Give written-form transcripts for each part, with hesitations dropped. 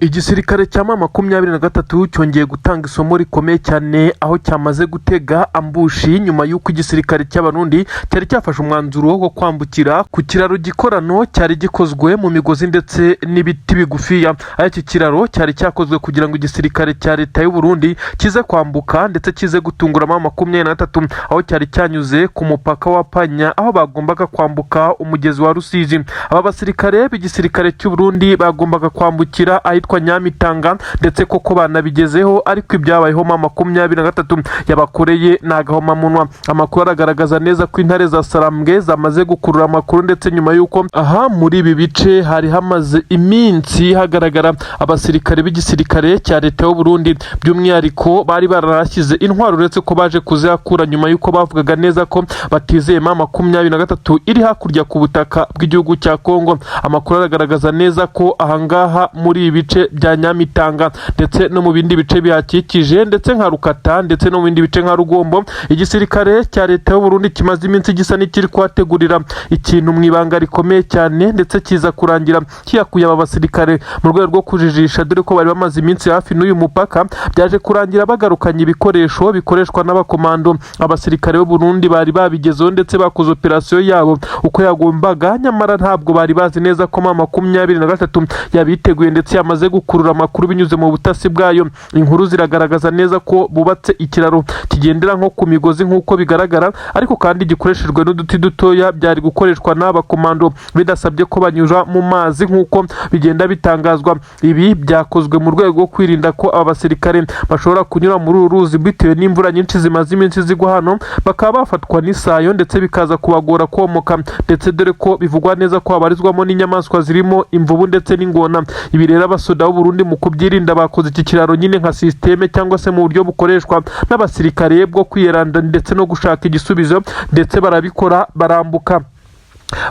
Igisirikare cya M23 cyongeye gutanga isomo rikomeye cyane, aho cyamaze gutega ambush nyuma y'uko igisirikare cy'Abarundi cyari cyafashe umwanzuro wo kwambukira ku kiraro gikorano cyari gikozwe mu migozi ndetse n'ibiti bigufiya. Aho iki kiraro cyari cyakozwe kugira ngo igisirikare cya leta y'u Burundi kize kwambuka ndetse kize gutungura M23, aho cyari cyanyuze ku mupaka wa Panya, aho bagombaga kwambuka umugezi wa Rusizi. Aba basirikare b'igisirikare cy'u Burundi bagombaga kwambukira ahitwa Nyamitanga, ndetse koko banabigezeho, ariko ibyabayeho M23 yabakoreye ni agahomamunwa. Amakuru aragaragaza neza ko intare za Sarambwe zamaze gukurura amakuru, ndetse nyuma y'uko aha muri ibi bice hari hamaze iminsi hagaragara abasirikare b'igisirikare cya leta y'u Burundi, by'umwihariko bari barahashyize intwaro, uretse ko baje kuzihakura nyuma y'uko bavugaga neza ko batizeye M23 iri hakurya ku butaka bw'igihugu cya Kongo. Amakuru aragaragaza neza ko ahangaha muri ibi bice bya Nyamitanga ndetse no mu bindi bice bihakikije, ndetse nka Rukata, ndetse no mu bindi bice nka Rugombo, igisirikare cya leta y'u Burundi kimaze iminsi gisa n'ikiri kuhategurira ikintu mu ibanga rikomeye cyane, ndetse kiza kurangira kiyakuye aba basirikare mu rwego rwo kujijisha, dore ko bari bamaze iminsi hafi n'uyu mupaka. Byaje kurangira bagarukanye ibikoresho bikoreshwa n'abakomando. Abasirikare b'u Burundi bari babigezeho ndetse bakoze operasiyo yabo uko yagombaga, nyamara ntabwo bari bazi neza ko M23 yabiteguye ndetse yamaze gukurura amakuru binyuze mu butasi bwayo. Inkuru ziragaragaza neza ko bubatse ikiraro kigendera nko ku migozi nk'uko bigaragara, ariko kandi gikoreshejwe n'uduti dutoya byari gukoreshwa n'abakomando bidasabye ko banyura mu mazi nk'uko bigenda bitangazwa. Ibi byakozwe mu rwego rwo kwirinda ko aba basirikare bashobora kunyura muri uru ruzi bitewe n'imvura nyinshi zimaze iminsi zigwa hano, bakaba bafatwa n'isayo ndetse bikaza kubagora komoka, ndetse dore ko bivugwa neza ko habarizwamo n'inyamaswa zirimo imvubu ndetse n'ingona. Ibi rero abasoda b'u Burundi mu kubyirinda bakoze iki kiraro nyine nka système, cyangwa se mu buryo bukoreshwa n'abasirikare bwo kwiyeranda ndetse no gushaka igisubizo, ndetse barabikora barambuka.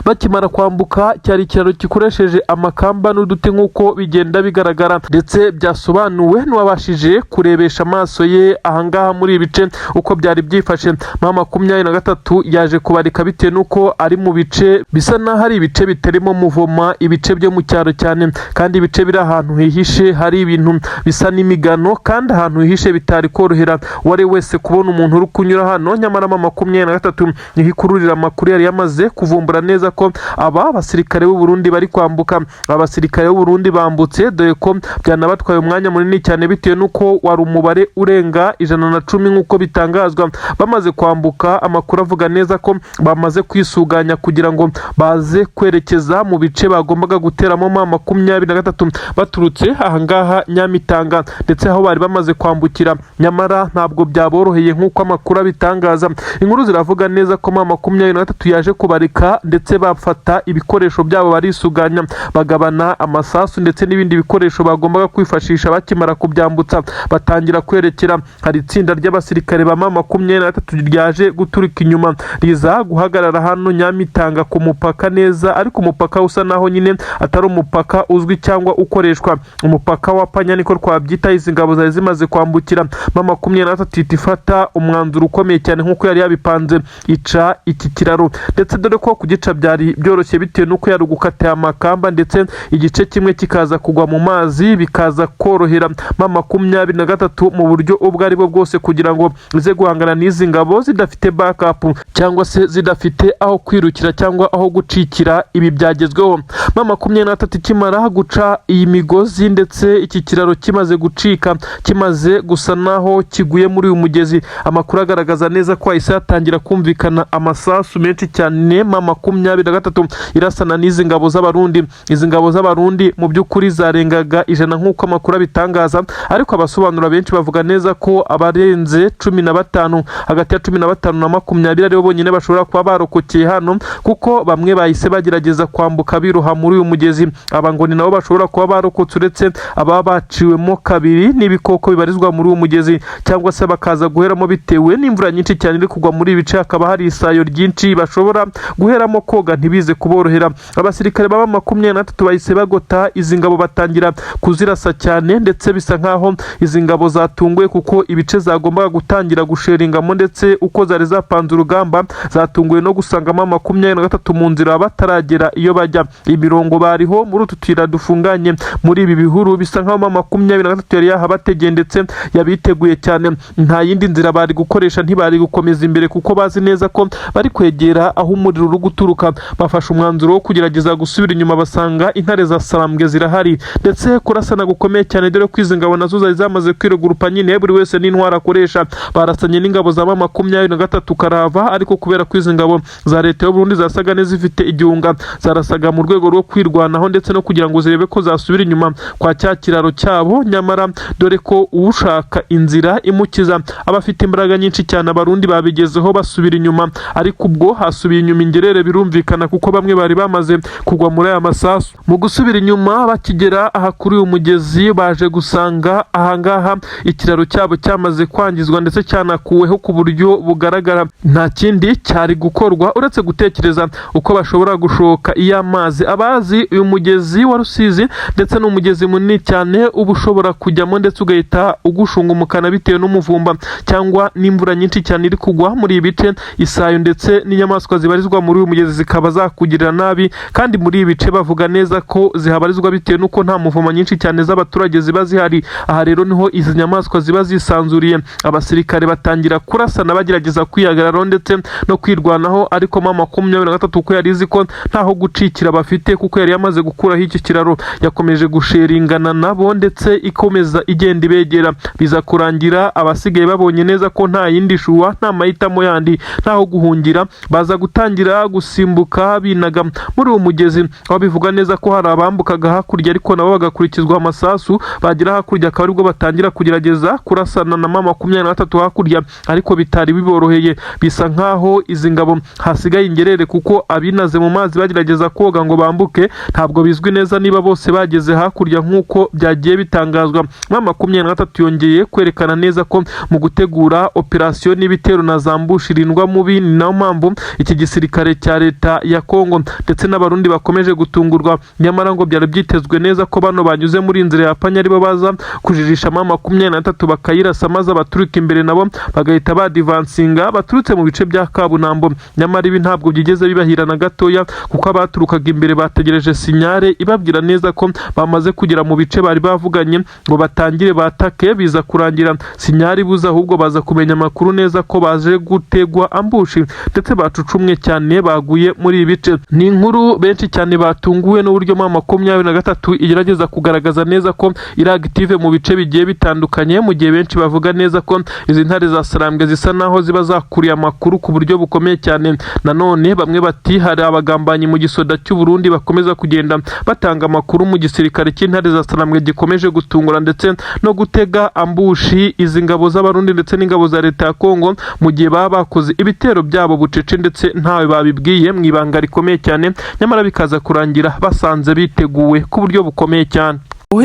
Bakimara kwambuka, cyari ikiraro gikoresheje amakamba n'uduti nk'uko bigenda bigaragara, ndetse byasobanuwe n'uwabashije kurebesha amaso ye ahangaha muri ibi bice uko byari byifashe. M23 yaje kubarika bitewe n'uko ari mu bice bisa n'aho ari ibice bitarimo muvoma, ibice byo mu cyaro cyane, kandi ibice biri ahantu hihishe, hari ibintu bisa n'imigano, kandi ahantu hihishe bitari korohera uwo ari wese kubona umuntu uri kunyura hano. Nyamara M23 niho ikururira amakuru, yari yamaze kuvumbura neza ko aba basirikare b'u Burundi bari kwambuka. Abasirikare b'u Burundi bambutse, dore ko byanabatwaye umwanya munini cyane bitewe n'uko wari umubare urenga 110 nk'uko bitangazwa. Bamaze kwambuka, amakuru avuga neza ko bamaze kwisuganya kugira ngo baze kwerekeza mu bice bagombaga guteramo M23 baturutse ahangaha Nyamitanga, ndetse aho bari bamaze kwambukira. Nyamara ntabwo byaboroheye nk'uko amakuru abitangaza. Inkuru ziravuga neza ko M23 yaje kubarika, ndetse bafata ibikoresho byabo barisuganya, bagabana amasasu ndetse n'ibindi bikoresho bagombaga kwifashisha. Bakimara kubyambutsa, batangira kwerekera. Hari itsinda ry'abasirikare ba M23 ryaje guturika inyuma, riza guhagarara hano Nyamitanga ku mupaka neza, ariko umupaka usa naho nyine atari umupaka uzwi cyangwa ukoreshwa, umupaka wa Panya niko twabyita. Izi ngabo zari zimaze kwambukira, M23 ihita ifata umwanzuro ukomeye cyane nk'uko yari yabipanze, ica iki kiraro, ndetse dore ko kugica byari byoroshye bitewe n'uko yari gukata aya makamba ndetse igice kimwe kikaza kugwa mu mazi, bikaza korohera M23 mu buryo ubwo ari bwo bwose kugira ngo ize guhangana n'izi ngabo zidafite backup, cyangwa se zidafite aho kwirukira cyangwa aho gucikira. Ibi byagezweho M23 ikimara guca iyi migozi, ndetse iki kiraro kimaze gucika, kimaze gusa naho kiguye muri uyu mugezi. Amakuru agaragaza neza ko hahise hatangira kumvikana amasasu menshi cyane, M23 irasana n'izi ngabo z'Abarundi. Izi ngabo z'Abarundi mu by'ukuri zarengaga 100 nk'uko amakuru abitangaza, ariko abasobanura benshi bavuga neza ko abarenze 15, hagati ya 15 na 20, aribo bonyine bashobora kuba barokokeye hano, kuko bamwe bahise bagerageza kwambuka biroha muri uyu mugezi. Aba ngo ni nabo bashobora kuba barokotse, uretse ababa baciwemo kabiri n'ibikoko bibarizwa muri uyu mugezi, cyangwa se bakaza guheramo bitewe n'imvura nyinshi cyane iri kugwa muri ibi bice, hakaba hari isayo ryinshi bashobora guheramo. Koga ntibize kuborohera. Abasirikare baba 23 bahise bagota izi ngabo, batangira kuzirasa cyane, ndetse bisa nkaho izi ngabo zatunguwe, kuko ibice zagombaga gutangira gusheringamo ndetse uko zari zapanze urugamba, zatunguwe no gusangamo 23 mu nzira bataragera iyo bajya. Imirongo bariho muri utu tuyira dufunganye muri ibi bihuru, bisa nkaho 23 yari yahabategeye ndetse yabiteguye cyane. Nta yindi nzira bari gukoresha, ntibari gukomeza imbere kuko bazi neza ko bari kwegera aho umuriro uri guturuka. Bafashe umwanzuro wo kugerageza gusubira inyuma, basanga intare za Sarambwe zirahari, ndetse kurasana gukomeye cyane, dore ko izi ngabo nazo zari zamaze kwiregurupa nyine, buri wese n'intwaro akoresha. Barasanye n'ingabo za 23 karava, ariko kubera ko izi ngabo za leta y'u Burundi zasaga n'izifite igihunga, zarasaga mu rwego rwo kwirwanaho ndetse no kugira ngo zirebe ko zasubira inyuma kwa cya kiraro cyabo. Nyamara dore ko ushaka inzira imukiza aba afite imbaraga nyinshi cyane. Abarundi babigezeho basubira inyuma, ariko ubwo hasubiye inyuma ingerere, birumvikana, kuko bamwe bari bamaze kugwa muri aya masasu. Mu gusubira inyuma, bakigera aha kuri uyu mugezi, baje gusanga ahangaha ikiraro cyabo cyamaze kwangizwa ndetse cyanakuweho ku buryo bugaragara. Nta kindi cyari gukorwa uretse gutekereza uko bashobora gushoka iyo amazi. Abazi uyu mugezi wa Rusizi, ndetse ni umugezi munini cyane, uba ushobora kujyamo ndetse ugahita ugushungumukana bitewe n'umuvumba cyangwa n'imvura nyinshi cyane iri kugwa muri ibi bice. Isayo ndetse n'inyamaswa zibarizwa muri uyu mugezi zikaba zakugirira nabi, kandi muri ibi bice bavuga neza ko zihabarizwa bitewe n'uko nta muvumo nyinshi cyane z'abaturage ziba zihari. Aha rero niho izi nyamaswa ziba zisanzuriye. Abasirikare batangira kurasana bagerageza kwihagararaho ndetse no kwirwanaho, ariko 23, kuko yari izi ko ntaho gucikira bafite, kuko yari yamaze gukuraho iki kiraro, yakomeje gusheringana nabo ndetse ikomeza igenda ibegera. Biza kurangira abasigaye babonye neza ko nta yindi choix, nta mahitamo yandi, ntaho guhungira, baza gutangira gusimbuka binaga muri uwo mugezi, aho bivuga neza ko hari abambukaga hakurya, ariko nabo bagakurikizwa amasasu. Bagera hakurya akaba aribwo batangira kugerageza kurasana na 23 hakurya, ariko bitari biboroheye. Bisa nkaho izi ngabo hasigaye ingerere, kuko abinaze mu mazi bagerageza koga ngo bambuke, ntabwo bizwi neza niba bose bageze hakurya nk'uko byagiye bitangazwa. 23 yongeye kwerekana neza ko mu gutegura operasiyo n'ibitero na za ambush irindwa mubi. Ni nayo mpamvu iki gisirikare cya leta ya Kongo ndetse n'Abarundi bakomeje gutungurwa. Nyamara ngo byari byitezwe neza ko bano banyuze muri inzira ya Panya aribo baza kujijisha 23 bakayirasa, maze abaturuka imbere nabo bagahita badivansinga baturutse mu bice bya Kabunambo. Nyamara ibi ntabwo byigeze bibahira na gatoya, kuko abaturukaga imbere bategereje signal ibabwira neza ko bamaze kugera mu bice bari bavuganye ngo batangire batake. Biza kurangira signal ibuze, ahubwo baza kumenya amakuru neza ko baje gutegwa ambush ndetse bacucumwe cyane, baguye muri ibi bice. Ni inkuru benshi cyane batunguwe n'uburyo 23 igerageza kugaragaza neza ko iri active mu bice bigiye bitandukanye, mu gihe benshi bavuga neza ko izi ntare za Sarambwe zisa naho ziba zakuriye amakuru ku buryo bukomeye cyane. Nanone bamwe bati hari abagambanyi mu gisoda cy'u Burundi bakomeza kugenda batanga amakuru mu gisirikare cy'intare za Sarambwe gikomeje gutungura ndetse no gutega ambush izi ngabo z'Abarundi ndetse n'ingabo za leta ya Kongo, mu gihe baba bakoze ibitero byabo bucece ndetse ntawe babibwiye, mu ibanga rikomeye cyane, nyamara bikaza kurangira basanze biteguwe ku buryo bukomeye cyane.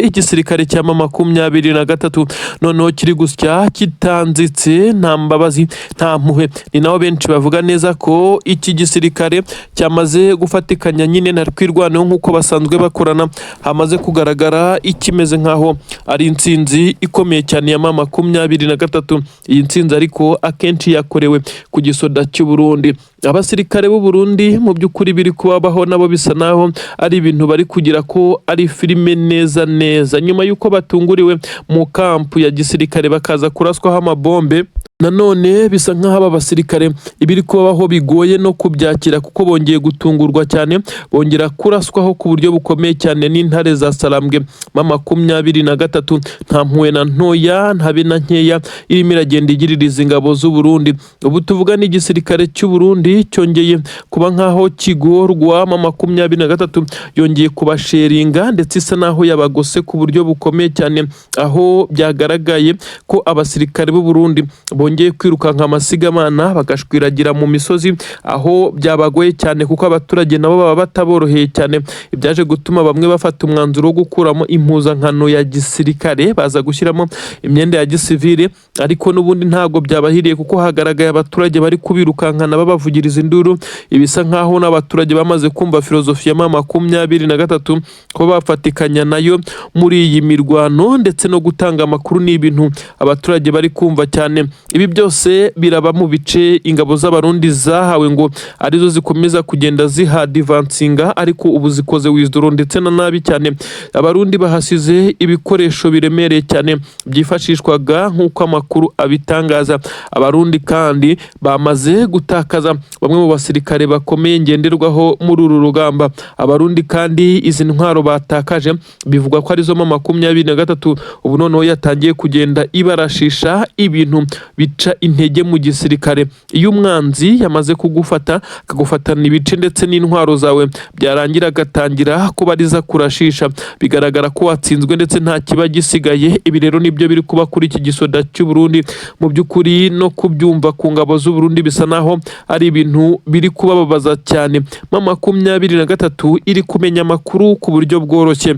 Igisirikare cya 23 noneho kiri gusya kitanzitse, nta mbabazi, nta mpuhwe. Ni naho benshi bavuga neza ko iki gisirikare cyamaze gufatikanya nyine na Twirwaneho nk'uko basanzwe bakorana. Hamaze kugaragara ikimeze nk'aho ari intsinzi ikomeye cyane ya 23. Iyi ntsinzi ariko akenshi yakorewe ku gisoda cy'u Burundi. Abasirikare b'u Burundi mu by'ukuri biri kubabaho nabo bisa naho ari ibintu bari kugira ko ari filime neza neza, nyuma y'uko batunguriwe mu kampu ya gisirikare bakaza kuraswaho amabombe. Nanone bisa nk'aho aba basirikare ibiri kubaho bigoye no kubyakira, kuko bongeye gutungurwa cyane, bongera kuraswaho ku buryo bukomeye cyane n'intare za Sarambwe 23. Nta mpuhwe na ntoya, ntabe na nkeya irimo iragenda igirira ingabo z'u Burundi. Ubu tuvuga n'igisirikare cy'u Burundi cyongeye kuba nk'aho kigorwa. 23 yongeye kubasheringa ndetse isa naho yabagose ku buryo bukomeye cyane, aho byagaragaye ko abasirikare b'u Burundi bongeye bongeye kwirukanka amasigamana bagashwiragira mu misozi, aho byabagoye cyane kuko abaturage nabo baba bataboroheye cyane. Ibyaje gutuma bamwe bafata umwanzuro wo gukuramo impuzankano ya gisirikare, baza gushyiramo imyenda ya gisivile, ariko n'ubundi ntabwo byabahiriye kuko hagaragaye abaturage bari kubirukankana babavugiriza induru. Ibisa nkaho n'abaturage bamaze kumva filozofi ya M23, ko bafatikanya nayo muri iyi mirwano ndetse no gutanga amakuru ni ibintu abaturage bari kumva cyane. Ibi byose biraba mu bice ingabo z'Abarundi zahawe ngo arizo zikomeza kugenda zihadivansinga, ariko ubu zikoze withdraw ndetse na nabi cyane. Abarundi bahasize ibikoresho biremereye cyane byifashishwaga nk'uko amakuru abitangaza. Abarundi kandi bamaze gutakaza bamwe mu basirikare bakomeye ngenderwaho muri uru rugamba. Abarundi kandi izi ntwaro batakaje bivugwa ko arizo M23 ubu noneho yatangiye kugenda ibarashisha, ibintu bica intege mu gisirikare. Iyo umwanzi yamaze kugufata, akagufatana ibice ndetse n'intwaro zawe, byarangira agatangira kuba ariza kurashisha, bigaragara ko watsinzwe ndetse nta kiba gisigaye. Ibi rero nibyo biri kuba kuri iki gisoda cy'u Burundi. Mu by'ukuri no kubyumva ku ngabo z'u Burundi bisa naho ari ibintu biri kubababaza cyane. M23 iri kumenya amakuru ku buryo bworoshye.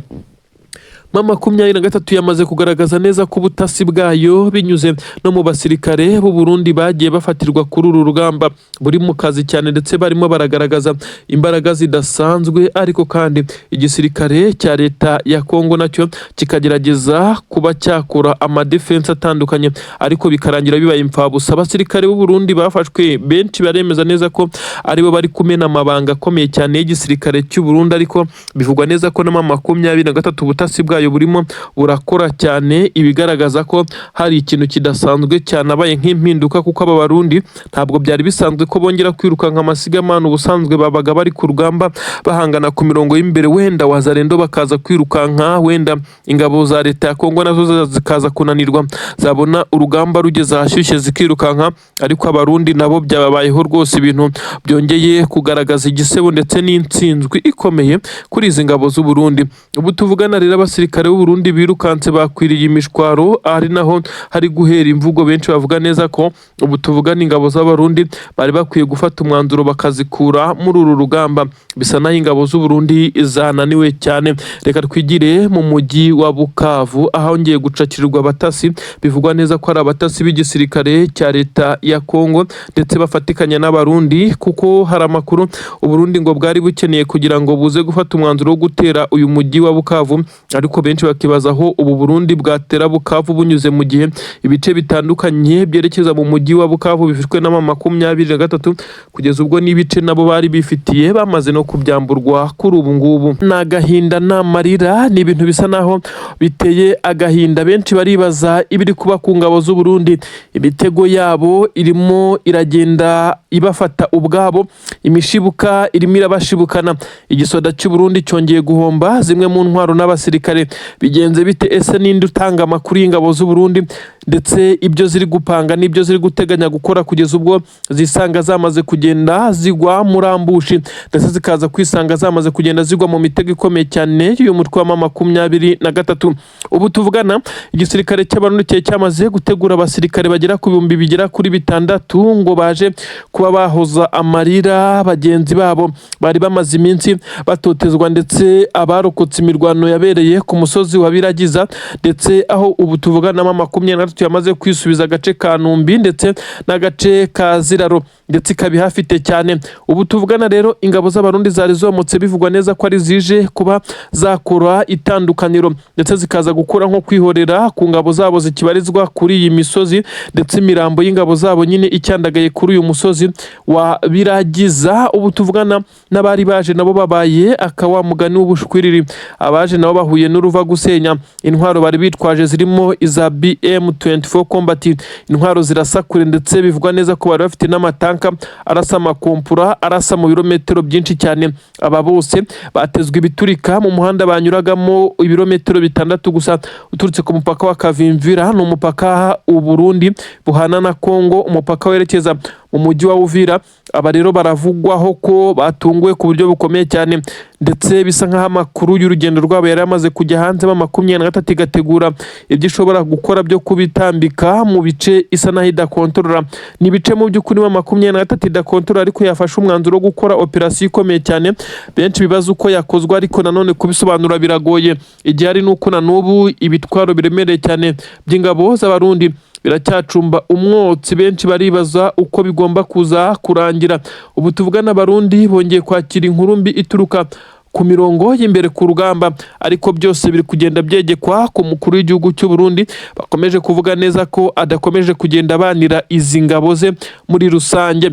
M23 yamaze kugaragaza neza ko ubutasi bwayo, binyuze no mu basirikare b'u Burundi bagiye bafatirwa kuri uru rugamba, buri mu kazi cyane ndetse barimo baragaragaza imbaraga zidasanzwe. Ariko kandi igisirikare cya leta ya Kongo nacyo kikagerageza kuba cyakora amadefense atandukanye, ariko bikarangira bibaye imfabusa. Abasirikare b'u Burundi bafashwe benshi baremeza neza ko aribo bari kumena amabanga akomeye cyane y'igisirikare cy'u Burundi, ariko bivugwa neza ko na M23 ubutasi bwayo burimo burakora cyane, ibigaragaza ko hari ikintu kidasanzwe cyanabaye nk'impinduka, kuko aba Barundi ntabwo byari bisanzwe ko bongera kwirukanka amasigamana. Ubusanzwe babaga bari ku rugamba bahangana ku mirongo y'imbere, wenda Wazalendo bakaza kwirukanka, wenda ingabo za leta ya Kongo nazo zikaza kunanirwa, zabona urugamba rugeze ahashyushye zikirukanka. Ariko Abarundi nabo byababayeho rwose, ibintu byongeye kugaragaza igisebo ndetse n'intsinzwi ikomeye kuri izi ngabo z'u Burundi. Ubu tuvugana rero, abasirikare b'u Burundi birukanse bakwiriye imishwaro, ari naho hari guhera imvugo benshi bavuga neza ko ubu tuvugana ingabo z'Abarundi bari bakwiye gufata umwanzuro bakazikura muri uru rugamba. Bisa naho ingabo z'u Burundi zananiwe cyane. Reka twigire mu mujyi wa Bukavu, ahongeye gucakirirwa abatasi bivugwa neza ko ari abatasi b'igisirikare cya leta ya Kongo ndetse bafatikanya n'Abarundi, kuko hari amakuru Uburundi ngo bwari bukeneye kugira ngo buze gufata umwanzuro wo gutera uyu mujyi wa Bukavu. Ariko benshi bakibaza aho ubu Burundi bwatera Bukavu bunyuze, mu gihe ibice bitandukanye byerekeza mu mujyi wa Bukavu bifitwe na M23, kugeza ubwo n'ibice nabo bari bifitiye bamaze no kubyamburwa kuri ubu ngubu. Ni agahinda n'amarira, ni ibintu bisa naho biteye agahinda. Benshi baribaza ibiri kuba ku ngabo z'u Burundi. Imitego yabo irimo iragenda ibafata ubwabo, imishibuka irimo irabashibukana. Igisoda cy'u Burundi cyongeye guhomba zimwe mu ntwaro n'abasirikare. Bigenze bite? Ese ninde utanga amakuru y'ingabo z'u Burundi ndetse ibyo ziri gupanga n'ibyo ziri guteganya gukora, kugeza ubwo zisanga zamaze kugenda zigwa muri ambush, ndetse zikaza kwisanga zamaze kugenda zigwa mu mitego ikomeye cyane y'uyu mutwe wa M23? Ubu tuvugana, igisirikare cy'Abarundi cyari cyamaze gutegura abasirikare bagera ku 6000 ngo baje kuba bahoza amarira bagenzi babo bari bamaze iminsi batotezwa, ndetse abarokotse imirwano yabereye ku musozi wa Biragiza, ndetse aho ubu tuvugana M23 yamaze kwisubiza agace ka Numbi ndetse n'agace ka Ziraro, ndetse ikaba ihafite cyane. Ubu tuvugana rero, ingabo z'Abarundi zari zomotse bivugwa neza ko ari zije kuba zakora itandukaniro, ndetse zikaza gukora nko kwihorera ku ngabo zabo zikibarizwa kuri iyi misozi, ndetse imirambo y'ingabo zabo nyine icyandagaye kuri uyu musozi wa Biragiza. Ubu tuvugana n'abari baje nabo babaye akawa mugani w'ubushwiriri. Abaje nabo bahuye n'uruva gusenya. Intwaro bari bitwaje zirimo iza BM24 Combat, intwaro zirasa kure, ndetse bivugwa neza ko bari bafite n'amatanka arasa amakompura, arasa mu birometero byinshi cyane. Aba bose batezwe ibiturika mu muhanda banyuragamo, ibirometero 6 gusa uturutse ku mupaka wa Kavimvira. Ni umupaka u Burundi buhana na Kongo, umupaka werekeza mu mujyi wa Uvira. Aba rero baravugwaho ko batunguwe ku buryo bukomeye cyane, ndetse bisa nk'aho amakuru y'urugendo rwabo yari amaze kujya hanze. M23 igategura ibyo ishobora gukora byo kubitambika mu bice isa naho idakontorora. Ni ibice mu by'ukuri M23 idakontorora, ariko yafashe umwanzuro wo gukora operasiyo ikomeye cyane. Benshi bibaza uko yakozwe, ariko nanone kubisobanura biragoye. Igihari ni uko na n'ubu ibitwaro biremereye cyane by'ingabo z'Abarundi biracyacumba umwotsi. Benshi baribaza uko bigomba kuza kurangira. Ubu tuvugana, Abarundi bongeye kwakira inkuru mbi ituruka ku mirongo y'imbere ku rugamba, ariko byose biri kugenda byegekwa ku mukuru w'igihugu cy'u Burundi. Bakomeje kuvuga neza ko adakomeje kugenda abanira izi ngabo ze muri rusange.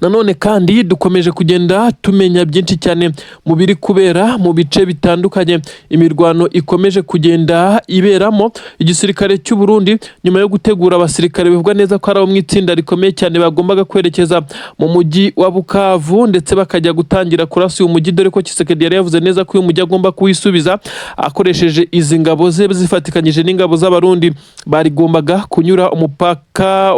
Nanone kandi dukomeje kugenda tumenya byinshi cyane mu biri kubera mu bice bitandukanye imirwano ikomeje kugenda iberamo. Igisirikare cy'u Burundi, nyuma yo gutegura abasirikare bivugwa neza ko ari abo mu itsinda rikomeye cyane bagombaga kwerekeza mu mujyi wa Bukavu, ndetse bakajya gutangira kurasa uyu mujyi, dore ko Tshisekedi yari yavuze neza ko uyu mujyi agomba kuwisubiza akoresheje izi ngabo ze zifatikanyije n'ingabo z'Abarundi, barigombaga kunyura umupaka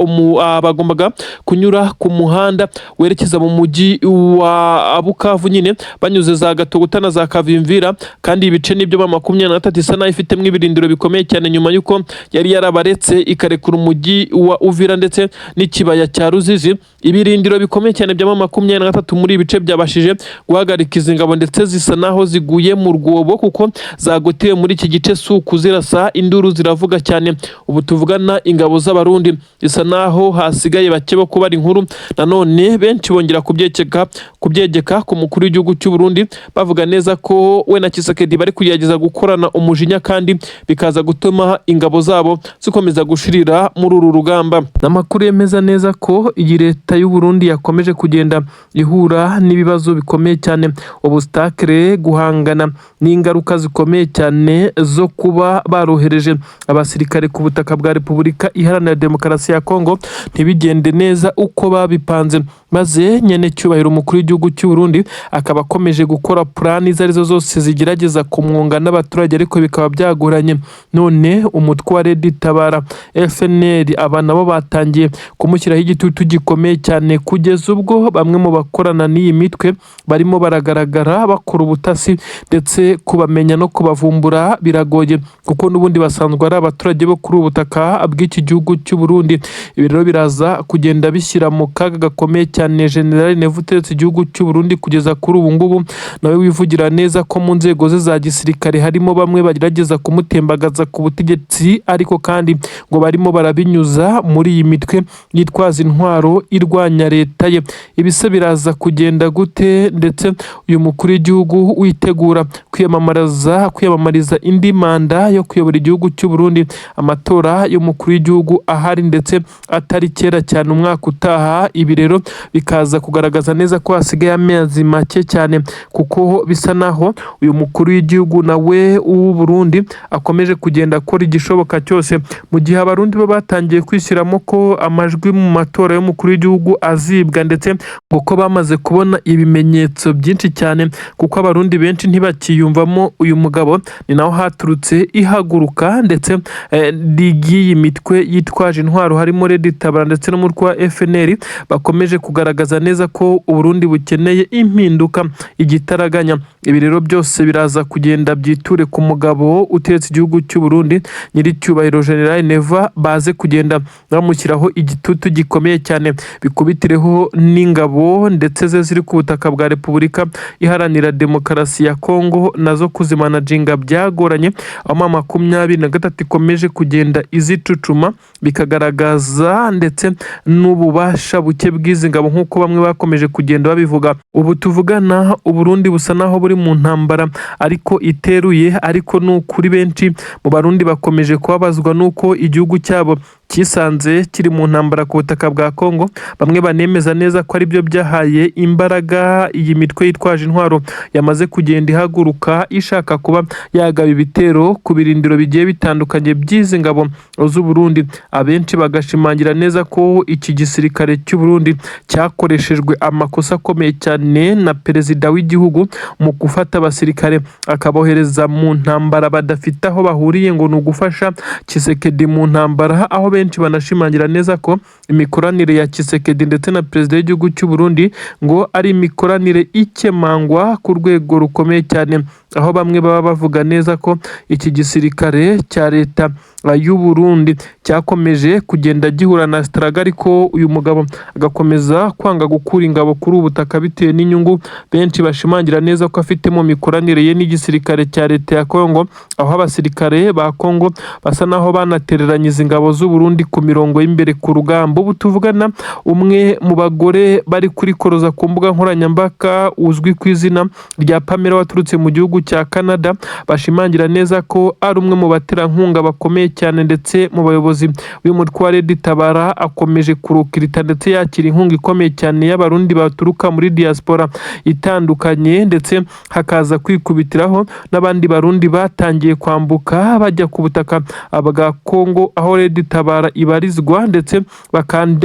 bagombaga kunyura ku muhanda werekeza mu mujyi wa Bukavu nyine, banyuze za Gatogota na za Kavimvira. Kandi ibice nibyo M23 isa naho ifitemo ibirindiro bikomeye cyane, nyuma y'uko yari yarabaretse ikarekura umujyi wa Uvira ndetse n'ikibaya cya Ruzizi. Ibirindiro bikomeye cyane bya M23 muri ibi bice byabashije guhagarika izi ngabo, ndetse zisa naho ziguye mu rwobo kuko zagotewe muri iki gice. Si ukuzirasa, induru ziravuga cyane. Ubu tuvugana, ingabo z'Abarundi zisa naho hasigaye bake bo kubara inkuru. Nanone benshi bongera kubyegeka ku mukuru w'igihugu cy'u Burundi, bavuga neza ko we na Tshisekedi bari kugerageza gukorana umujinya, kandi bikaza gutuma ingabo zabo zikomeza gushirira muri uru rugamba. Amakuru yemeza neza ko iyi leta y'u Burundi yakomeje kugenda ihura n'ibibazo bikomeye cyane, obstacle, guhangana n'ingaruka zikomeye cyane zo kuba barohereje abasirikare ku butaka bwa Repubulika Iharanira Demokarasi ya Kongo, ntibigende neza uko babipanze. Maze nyene cyubahiro umukuru w'igihugu cy'u Burundi akaba akomeje gukora plan izo arizo zose zigerageza kumwunga n'abaturage, ariko bikaba byagoranye. None umutwe wa Red Tabara, FNL, aba nabo batangiye kumushyiraho igitutu gikomeye cyane, kugeza ubwo bamwe mu bakorana n'iyi mitwe barimo baragaragara bakora ubutasi, ndetse kubamenya no kubavumbura biragoye kuko n'ubundi basanzwe ari abaturage bo kuri ubu butaka bw'iki gihugu cy'u Burundi. Ibi rero biraza kugenda bishyira mu kaga gakomeye cyane General Neva utegetse igihugu cy'u Burundi kugeza kuri ubu ngubu, nawe wivugira neza ko mu nzego ze za gisirikare harimo bamwe bagerageza kumutembagaza ku butegetsi, ariko kandi ngo barimo barabinyuza muri iyi mitwe yitwaza intwaro irwanya leta ye. Ibise biraza kugenda gute? Ndetse uyu mukuru w'igihugu witegura kwiyamamariza indi manda yo kuyobora igihugu cy'u Burundi, amatora y'umukuru w'igihugu ahari ndetse atari kera cyane umwaka utaha. Ibi rero bikaza kugaragaza neza ko hasigaye amezi make cyane, kuko bisa naho uyu mukuru w'igihugu nawe w'u Burundi akomeje kugenda akora igishoboka cyose, mu gihe Abarundi bo batangiye kwishyiramo ko amajwi mu matora y'umukuru w'igihugu azibwa, ndetse ngo ko bamaze kubona ibimenyetso byinshi cyane, kuko Abarundi benshi ntibakiyumvamo uyu mugabo. Ni naho haturutse ihaguruka ndetse ry'iyi mitwe yitwaje intwaro, harimo Red Tabara ndetse n'umutwe wa FNL, bakomeje kugaragaza neza ko Uburundi bukeneye impinduka igitaraganya. Ibi rero byose biraza kugenda byiture ku mugabo utegetse igihugu cy'u Burundi, nyiricyubahiro General Neva, baze kugenda bamushyiraho igitutu gikomeye cyane, bikubitireho n'ingabo ndetse ze ziri ku butaka bwa Repubulika Iharanira Demokarasi ya Kongo, nazo kuzimanaginga byagoranye, aho M23 ikomeje kugenda izicucuma, bikagaragaza ndetse n'ububasha buke bw'izi ngabo nk'uko bamwe bakomeje kugenda babivuga. Ubu tuvugana, Uburundi busa naho buri mu ntambara ariko iteruye, ariko ni ukuri benshi mu Barundi bakomeje kubabazwa n'uko igihugu cyabo cyisanze kiri mu ntambara ku butaka bwa Kongo. Bamwe banemeza neza ko aribyo byahaye imbaraga iyi mitwe yitwaje intwaro yamaze kugenda ihaguruka, ishaka kuba yagaba ibitero ku birindiro bigiye bitandukanye by'izi ngabo z'u Burundi. Abenshi bagashimangira neza ko iki gisirikare cy'u Burundi cyakoreshejwe amakosa akomeye cyane na perezida w'igihugu mu gufata abasirikare akabohereza mu ntambara badafite aho bahuriye, ngo ni ugufasha Tshisekedi mu ntambara, aho benshi benshi banashimangira neza ko imikoranire ya Tshisekedi ndetse na perezida w'igihugu cy'u Burundi ngo ari imikoranire ikemangwa ku rwego rukomeye cyane, aho bamwe baba bavuga neza ko iki gisirikare cya leta y'u Burundi cyakomeje kugenda gihura na struggle, ariko uyu mugabo agakomeza kwanga gukura ingabo kuri ubu butaka bitewe n'inyungu benshi bashimangira neza ko afite mu mikoranire ye n'igisirikare cya leta ya Kongo, aho abasirikare ba Kongo basa naho banatereranye izi ngabo z'u Burundi ku mirongo y'imbere ku rugamba. Ubu tuvugana, umwe mu bagore bari kurikoroza ku mbuga nkoranyambaga uzwi ku izina rya Pamela waturutse mu gihugu cya Canada, bashimangira neza ko ari umwe mu baterankunga bakomeye cyane ndetse mu bayobozi b'umutwe wa Red Tabara, akomeje kurukirita ndetse yakira inkunga ikomeye cyane y'Abarundi baturuka muri diaspora itandukanye, ndetse hakaza kwikubitiraho n'abandi Barundi batangiye kwambuka bajya ku butaka bwa Kongo aho Red Tabara ibarizwa, ndetse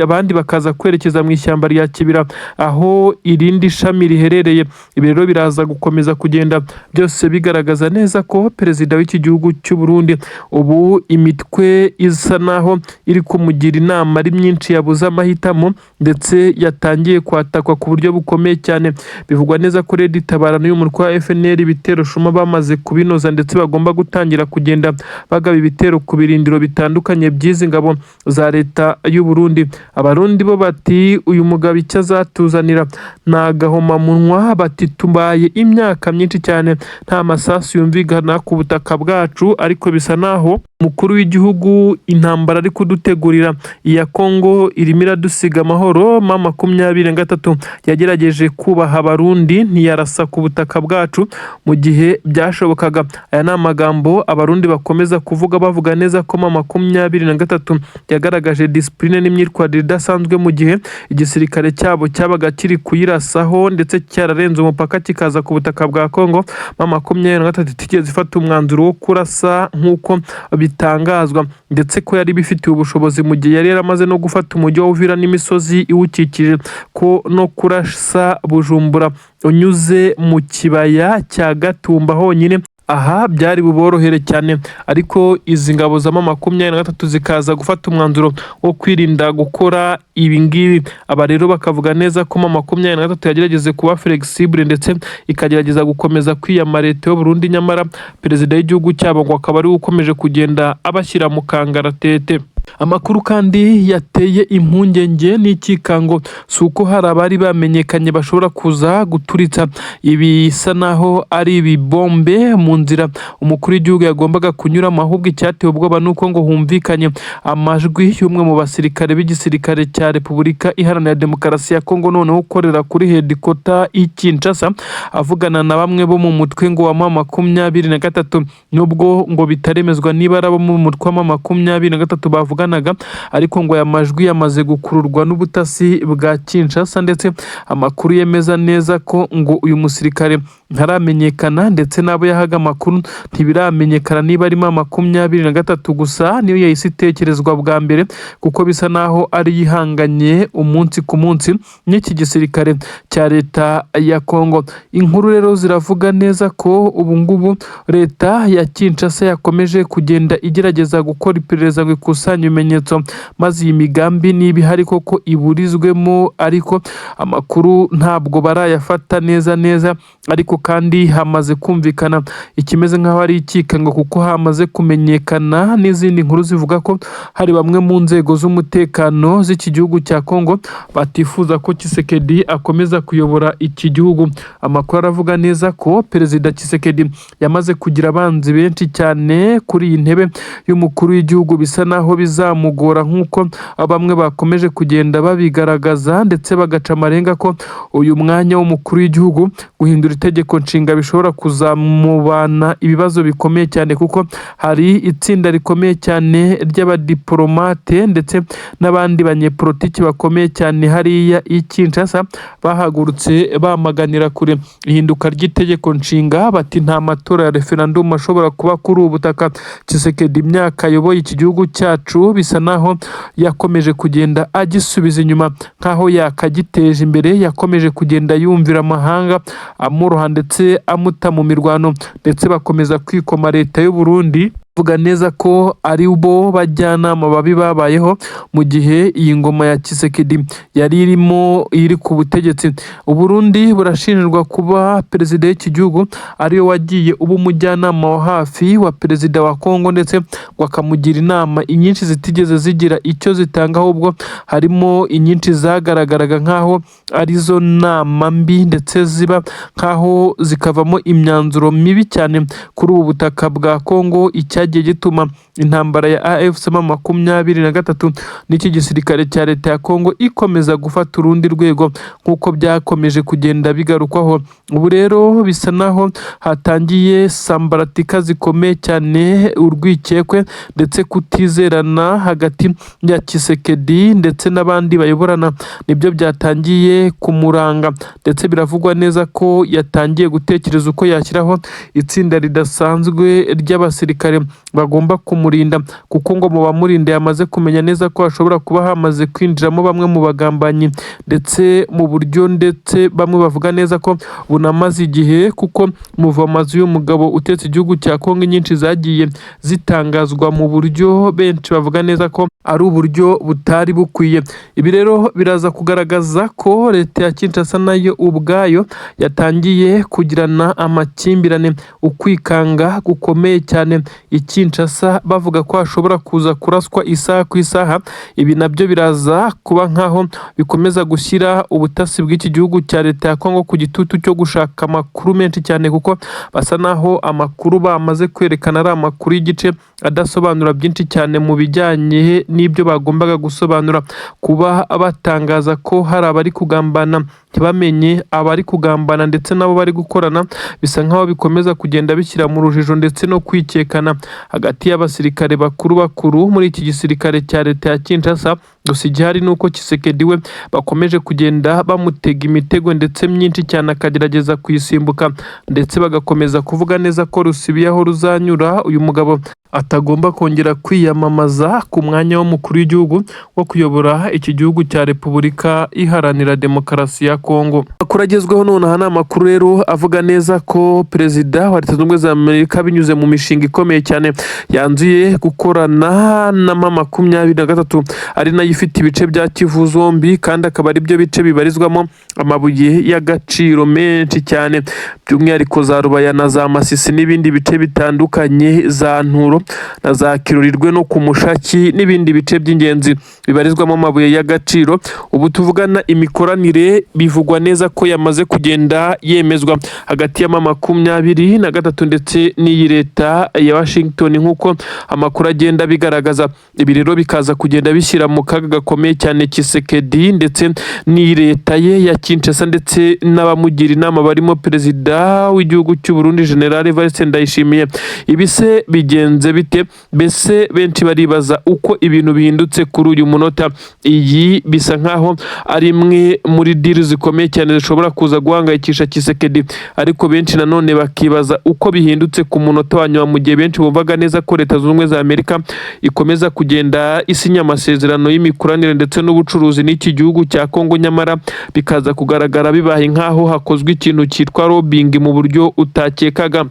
abandi bakaza kwerekeza mu ishyamba rya Kibira aho irindi shami riherereye. Ibi rero biraza gukomeza kugenda byose bigaragaza neza ko perezida w'iki gihugu cy'u Burundi ubu imitwe isa naho iri kumugira inama ari myinshi, yabuze amahitamo ndetse yatangiye kwatakwa ku buryo bukomeye cyane. Bivugwa neza ko Red Tabara n'uyu mutwe wa FNL ibitero shuma bamaze kubinoza, ndetse bagomba gutangira kugenda bagaba ibitero ku birindiro bitandukanye by'izi ngabo za leta y'u Burundi. Abarundi bo bati uyu mugabo icyo azatuzanira ni agahomamunwa, bati tubaye imyaka myinshi cyane nta masasu yumvikana ku butaka bwacu, ariko bisa naho umukuru w'igihugu intambara ari kudutegurira iya Kongo irimo iradusiga amahoro. M23 yagerageje kubaha Abarundi, ntiyarasa ku butaka bwacu mu gihe byashobokaga. Aya ni amagambo Abarundi bakomeza kuvuga, bavuga neza ko M23 yagaragaje discipline n'imyitwarire idasanzwe mu gihe igisirikare cyabo cyabaga kiri kuyirasaho ndetse cyararenze umupaka kikaza ku butaka bwa Kongo. M23 itigeze ifata umwanzuro wo kurasa nk'uko bitangazwa, ndetse ko yari bifitiye ubushobozi mu gihe yari yaramaze no gufata umujyi wa Uvira n'imisozi iwukikije, ko no kurasa Bujumbura unyuze mu kibaya cya Gatumba honyine aha byari buborohere cyane, ariko izi ngabo za M23 zikaza gufata umwanzuro wo kwirinda gukora ibi ngibi. Aba rero bakavuga neza ko M23 yagerageze kuba flexible ndetse ikagerageza gukomeza kwiyama leta y'u Burundi, nyamara perezida w'igihugu cyabo ngo akaba ariwe ukomeje kugenda abashyira mu kangaratete. Amakuru kandi yateye impungenge n'ikikango si uko hari abari bamenyekanye bashobora kuza guturitsa ibisa naho ari ibibombe mu nzira umukuru w'igihugu yagombaga kunyuramo, ahubwo icyateye ubwoba ni uko ngo humvikanye amajwi y'umwe mu basirikare b'igisirikare cya Repubulika Iharanira Demokarasi ya Kongo, noneho ukorera kuri headquarter i Kinshasa, avugana na bamwe bo mu mutwe ngo wa M23, nubwo ngo bitaremezwa niba ari abo mu mutwe wa M23 bavuganaga, ariko ngo aya majwi yamaze gukururwa n'ubutasi bwa Kinshasa, ndetse amakuru yemeza neza ko ngo uyu musirikare ntaramenyekana, ndetse n'abo yahaga amakuru ntibiramenyekana niba arimo 23. Gusa niyo yahise itekerezwa bwa mbere kuko bisa naho ari yihanganye umunsi ku munsi n'iki gisirikare cya leta ya Kongo. Inkuru rero ziravuga neza ko ubu ngubu leta ya Kinshasa yakomeje kugenda igerageza gukora iperereza ngo ikusanye ibimenyetso, maze iyi migambi niba ihari koko iburizwemo, ariko amakuru ntabwo barayafata neza neza. Ariko kandi hamaze kumvikana ikimeze nk'aho ari ikikango, kuko hamaze kumenyekana n'izindi nkuru zivuga ko hari bamwe mu nzego z'umutekano z'iki gihugu cya Kongo batifuza ko Tshisekedi akomeza kuyobora iki gihugu. Amakuru aravuga neza ko perezida Tshisekedi yamaze kugira abanzi benshi cyane kuri iyi ntebe y'umukuru w'igihugu, bisa naho bizamugora nk'uko bamwe bakomeje kugenda babigaragaza, ndetse bagaca amarenga ko uyu mwanya w'umukuru w'igihugu guhindura itegeko nshinga bishobora kuzamubana ibibazo bikomeye cyane, kuko hari itsinda rikomeye cyane ry'abadiporomate ndetse n'abandi banyepolitiki bakomeye cyane hariya i Kinshasa bahagurutse bamaganira kure ihinduka ry'itegeko nshinga, bati nta matora ya referandumu ashobora kuba kuri ubu butaka. Tshisekedi imyaka ayoboye iki gihugu cyacu bisa naho yakomeje kugenda agisubiza inyuma nk'aho yakagiteje imbere, yakomeje kugenda yumvira amahanga amuroha ndetse amuta mu mirwano, ndetse bakomeza kwikoma leta y'u Burundi. Vuga neza ko ari bo bajyanama babi babayeho mu gihe iyi ngoma ya Tshisekedi yari irimo iri ku butegetsi. Uburundi burashinjwa kuba perezida w'iki gihugu ariwe wagiye uba umujyanama wa hafi wa perezida wa Kongo, ndetse ngo akamugira inama inyinshi zitigeze zigira icyo zitanga, ahubwo harimo inyinshi zagaragaraga nk'aho arizo nama mbi, ndetse ziba nk'aho zikavamo imyanzuro mibi cyane kuri ubu butaka bwa Kongo, icyagiye gituma intambara ya AFC M23 n'iki gisirikare cya leta ya Kongo ikomeza gufata urundi rwego nk'uko byakomeje kugenda bigarukwaho. Ubu rero bisa naho hatangiye sambaratika zikomeye cyane, urwikekwe ndetse kutizerana hagati ya Tshisekedi ndetse n'abandi bayoborana nibyo byatangiye kumuranga, ndetse biravugwa neza ko yatangiye gutekereza uko yashyiraho itsinda ridasanzwe ry'abasirikare bagomba kumurinda, kuko ngo mu bamurinda yamaze kumenya neza ko hashobora kuba hamaze kwinjiramo bamwe mu bagambanyi, ndetse mu buryo ndetse bamwe bavuga neza ko bunamaze igihe, kuko muva amazu y'umugabo utetse igihugu cya Kongo nyinshi zagiye zitangazwa mu buryo benshi bavuga neza ko ari uburyo butari bukwiye. Ibi rero biraza kugaragaza ko leta ya Kinshasa nayo ubwayo yatangiye kugirana amakimbirane, ukwikanga gukomeye cyane i Kinshasa, bavuga ko hashobora kuza kuraswa isaha ku isaha. Ibi nabyo biraza kuba nkaho bikomeza gushyira ubutasi bw'iki gihugu cya leta ya Kongo ku gitutu cyo gushaka amakuru menshi cyane, kuko basa naho amakuru bamaze kwerekana ari amakuru y'igice adasobanura byinshi cyane mu bijyanye n'ibyo bagombaga gusobanura. Kuba batangaza ko hari abari kugambana ntibamenye abari kugambana ndetse n'abo bari gukorana, bisa nkaho bikomeza kugenda bishyira mu rujijo ndetse no kwikekana hagati y'abasirikare bakuru bakuru muri iki gisirikare cya leta ya Kinshasa. Gusa igihari ni uko Tshisekedi we bakomeje kugenda bamutega imitego ndetse myinshi cyane akagerageza kuyisimbuka, ndetse bagakomeza kuvuga neza ko rusibiye aho ruzanyura uyu mugabo atagomba kongera kwiyamamaza ku mwanya w'umukuru w'igihugu wo kuyobora iki gihugu cya Repubulika Iharanira Demokarasi ya Kongo. Amakuru agezweho nonaha ni amakuru rero avuga neza ko perezida wa Leta Zunze Ubumwe za Amerika binyuze mu mishinga ikomeye cyane yanzuye gukorana na M23, ari nayo ifite ibice bya Kivu zombi, kandi akaba ari byo bice bibarizwamo amabuye y'agaciro menshi cyane, by'umwihariko za Rubaya na za Masisi n'ibindi bice bitandukanye, za Nturo na za Kirurirwe no ku Mushaki n'ibindi bice by'ingenzi bibarizwamo amabuye y'agaciro. Ubu tuvugana imikoranire bivugwa neza ko yamaze kugenda yemezwa hagati ya M23 ndetse n'iyi leta ya Washington, nk'uko amakuru agenda abigaragaza. Ibi rero bikaza kugenda bishyira mu kaga gakomeye cyane Tshisekedi ndetse n'iyi leta ye ya Kinshasa ndetse n'abamugira inama barimo perezida w'igihugu cy'u Burundi General Evariste Ndayishimiye. Ibi se bigenze bite? Mbese benshi baribaza uko ibintu bihindutse kuri uyu munota. Iyi bisa nkaho ari imwe muri deal zikomeye cyane zishobora kuza guhangayikisha Tshisekedi, ariko benshi nanone bakibaza uko bihindutse ku munota wa nyuma, mu gihe benshi bumvaga neza ko Leta Zunze Ubumwe za Amerika ikomeza kugenda isinya amasezerano y'imikoranire ndetse n'ubucuruzi n'iki gihugu cya Kongo, nyamara bikaza kugaragara bibaye nkaho hakozwe ikintu cyitwa lobbying mu buryo utakekaga.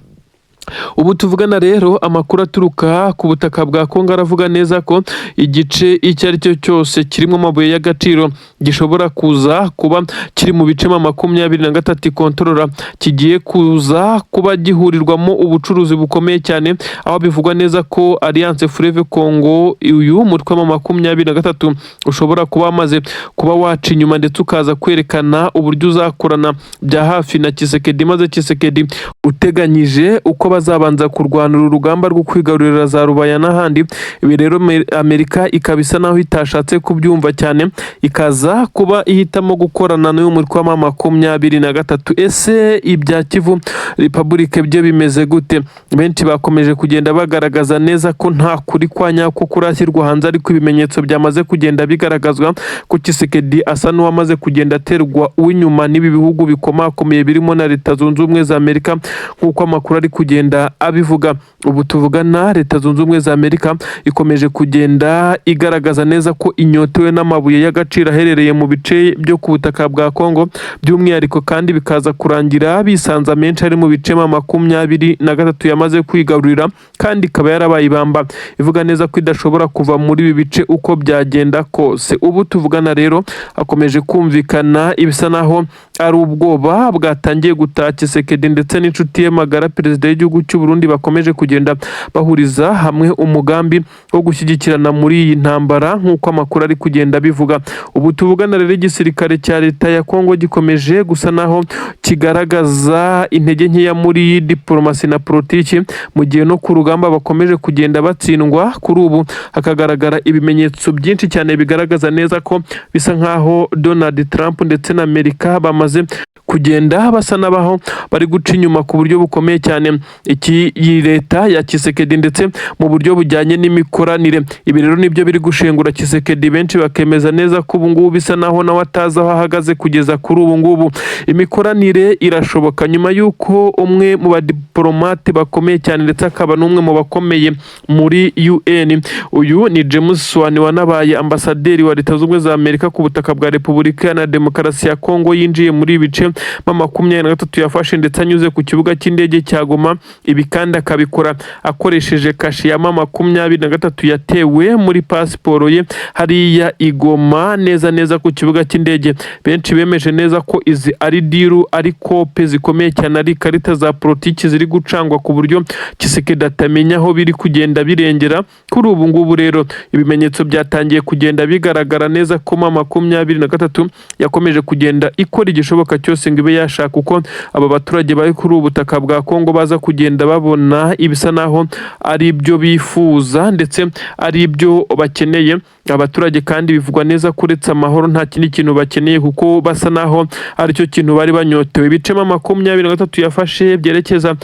Ubu tuvugana rero amakuru aturuka ku butaka bwa Kongo aravuga neza ko igice icyo ari cyo cyose kirimo amabuye y'agaciro gishobora kuza kuba kiri mu bice M23 ikontorora, kigiye kuza kuba gihurirwamo ubucuruzi bukomeye cyane, aho bivugwa neza ko Alliance Fleuve Congo, uyu mutwe wa M23, ushobora kuba wamaze kuba waca inyuma ndetse ukaza kwerekana uburyo uzakorana bya hafi na Tshisekedi, maze Tshisekedi uteganyije uko bazabanza kurwanira urugamba rwo kwigarurira za Rubaya n'ahandi. Ibi rero Amerika ikaba isa naho itashatse kubyumva cyane, ikaza kuba ihitamo gukorana n'uyu mutwe wa M23. Ese ibya Kivu Republic byo bimeze gute? Benshi bakomeje kugenda bagaragaza neza ko nta kuri kwa nyako kurashyirwa hanze, ariko ibimenyetso byamaze kugenda bigaragazwa ko Tshisekedi asa n'uwamaze kugenda aterwa uw'inyuma n'ibi bihugu bikomakomeye birimo na Leta Zunze Ubumwe za Amerika, nk'uko amakuru ari kugenda kugenda abivuga. Ubu tuvugana, Leta Zunze Ubumwe za Amerika ikomeje kugenda igaragaza neza ko inyotewe n'amabuye y'agaciro aherereye mu bice byo ku butaka bwa Kongo by'umwihariko, kandi bikaza kurangira bisanze amenshi ari mu bice M23 yamaze kwigarurira, kandi ikaba yarabaye ibamba ivuga neza ko idashobora kuva muri ibi bice uko byagenda kose. Ubu tuvugana rero, hakomeje kumvikana ibisa naho ari ubwoba bwatangiye gutaha Tshisekedi ndetse n'inshuti ye magara, perezida w'igihugu cy'u Burundi, bakomeje kugenda bahuriza hamwe umugambi wo gushyigikirana muri iyi ntambara, nk'uko amakuru ari kugenda abivuga. Ubu tuvugana rero, igisirikare cya leta ya Kongo gikomeje gusa naho kigaragaza intege nkeya muri diporomasi na politiki, mu gihe no ku rugamba bakomeje kugenda batsindwa. Kuri ubu hakagaragara ibimenyetso byinshi cyane bigaragaza neza ko bisa nkaho Donald Trump ndetse na Amerika bamaze kugenda basa n'abaho bari guca inyuma ku buryo bukomeye cyane iki iyi leta ya Tshisekedi, ndetse mu buryo bujyanye n'imikoranire. Ibi rero nibyo biri gushengura Tshisekedi, benshi bakemeza neza ko ubu ngubu bisa naho nawe atazi aho ahagaze kugeza kuri ubu ngubu. Imikoranire irashoboka nyuma y'uko umwe mu badiporomate bakomeye cyane, ndetse akaba n'umwe mu bakomeye muri UN, uyu ni James Swan wanabaye ambasaderi wa Leta Zunze Ubumwe za Amerika ku butaka bwa Repubulika Iharanira Demokarasi ya Kongo, yinjiye muri ibi bice M23 yafashe, ndetse anyuze ku kibuga cy'indege cya Goma. Ibi kandi akabikora akoresheje kashe ya M23 yatewe muri pasiporo ye hariya i Goma, neza neza ku kibuga cy'indege. Benshi bemeje neza ko izi ari deal, ari kope zikomeye cyane, ari ikarita za politiki ziri gucangwa ku buryo Tshisekedi atamenya aho biri kugenda birengera. Kuri ubu ngubu rero, ibimenyetso byatangiye kugenda bigaragara neza ko M23 yakomeje kugenda ikora igishoboka cyose ngo ibe yashaka uko aba baturage bari kuri ubu butaka bwa Kongo baza kugenda babona ibisa naho ari ibyo bifuza ndetse ari ibyo bakeneye. Abaturage kandi bivugwa neza ko uretse amahoro nta kindi kintu bakeneye, kuko basa naho aricyo kintu bari banyotewe. Ibice M23 yafashe byerekeza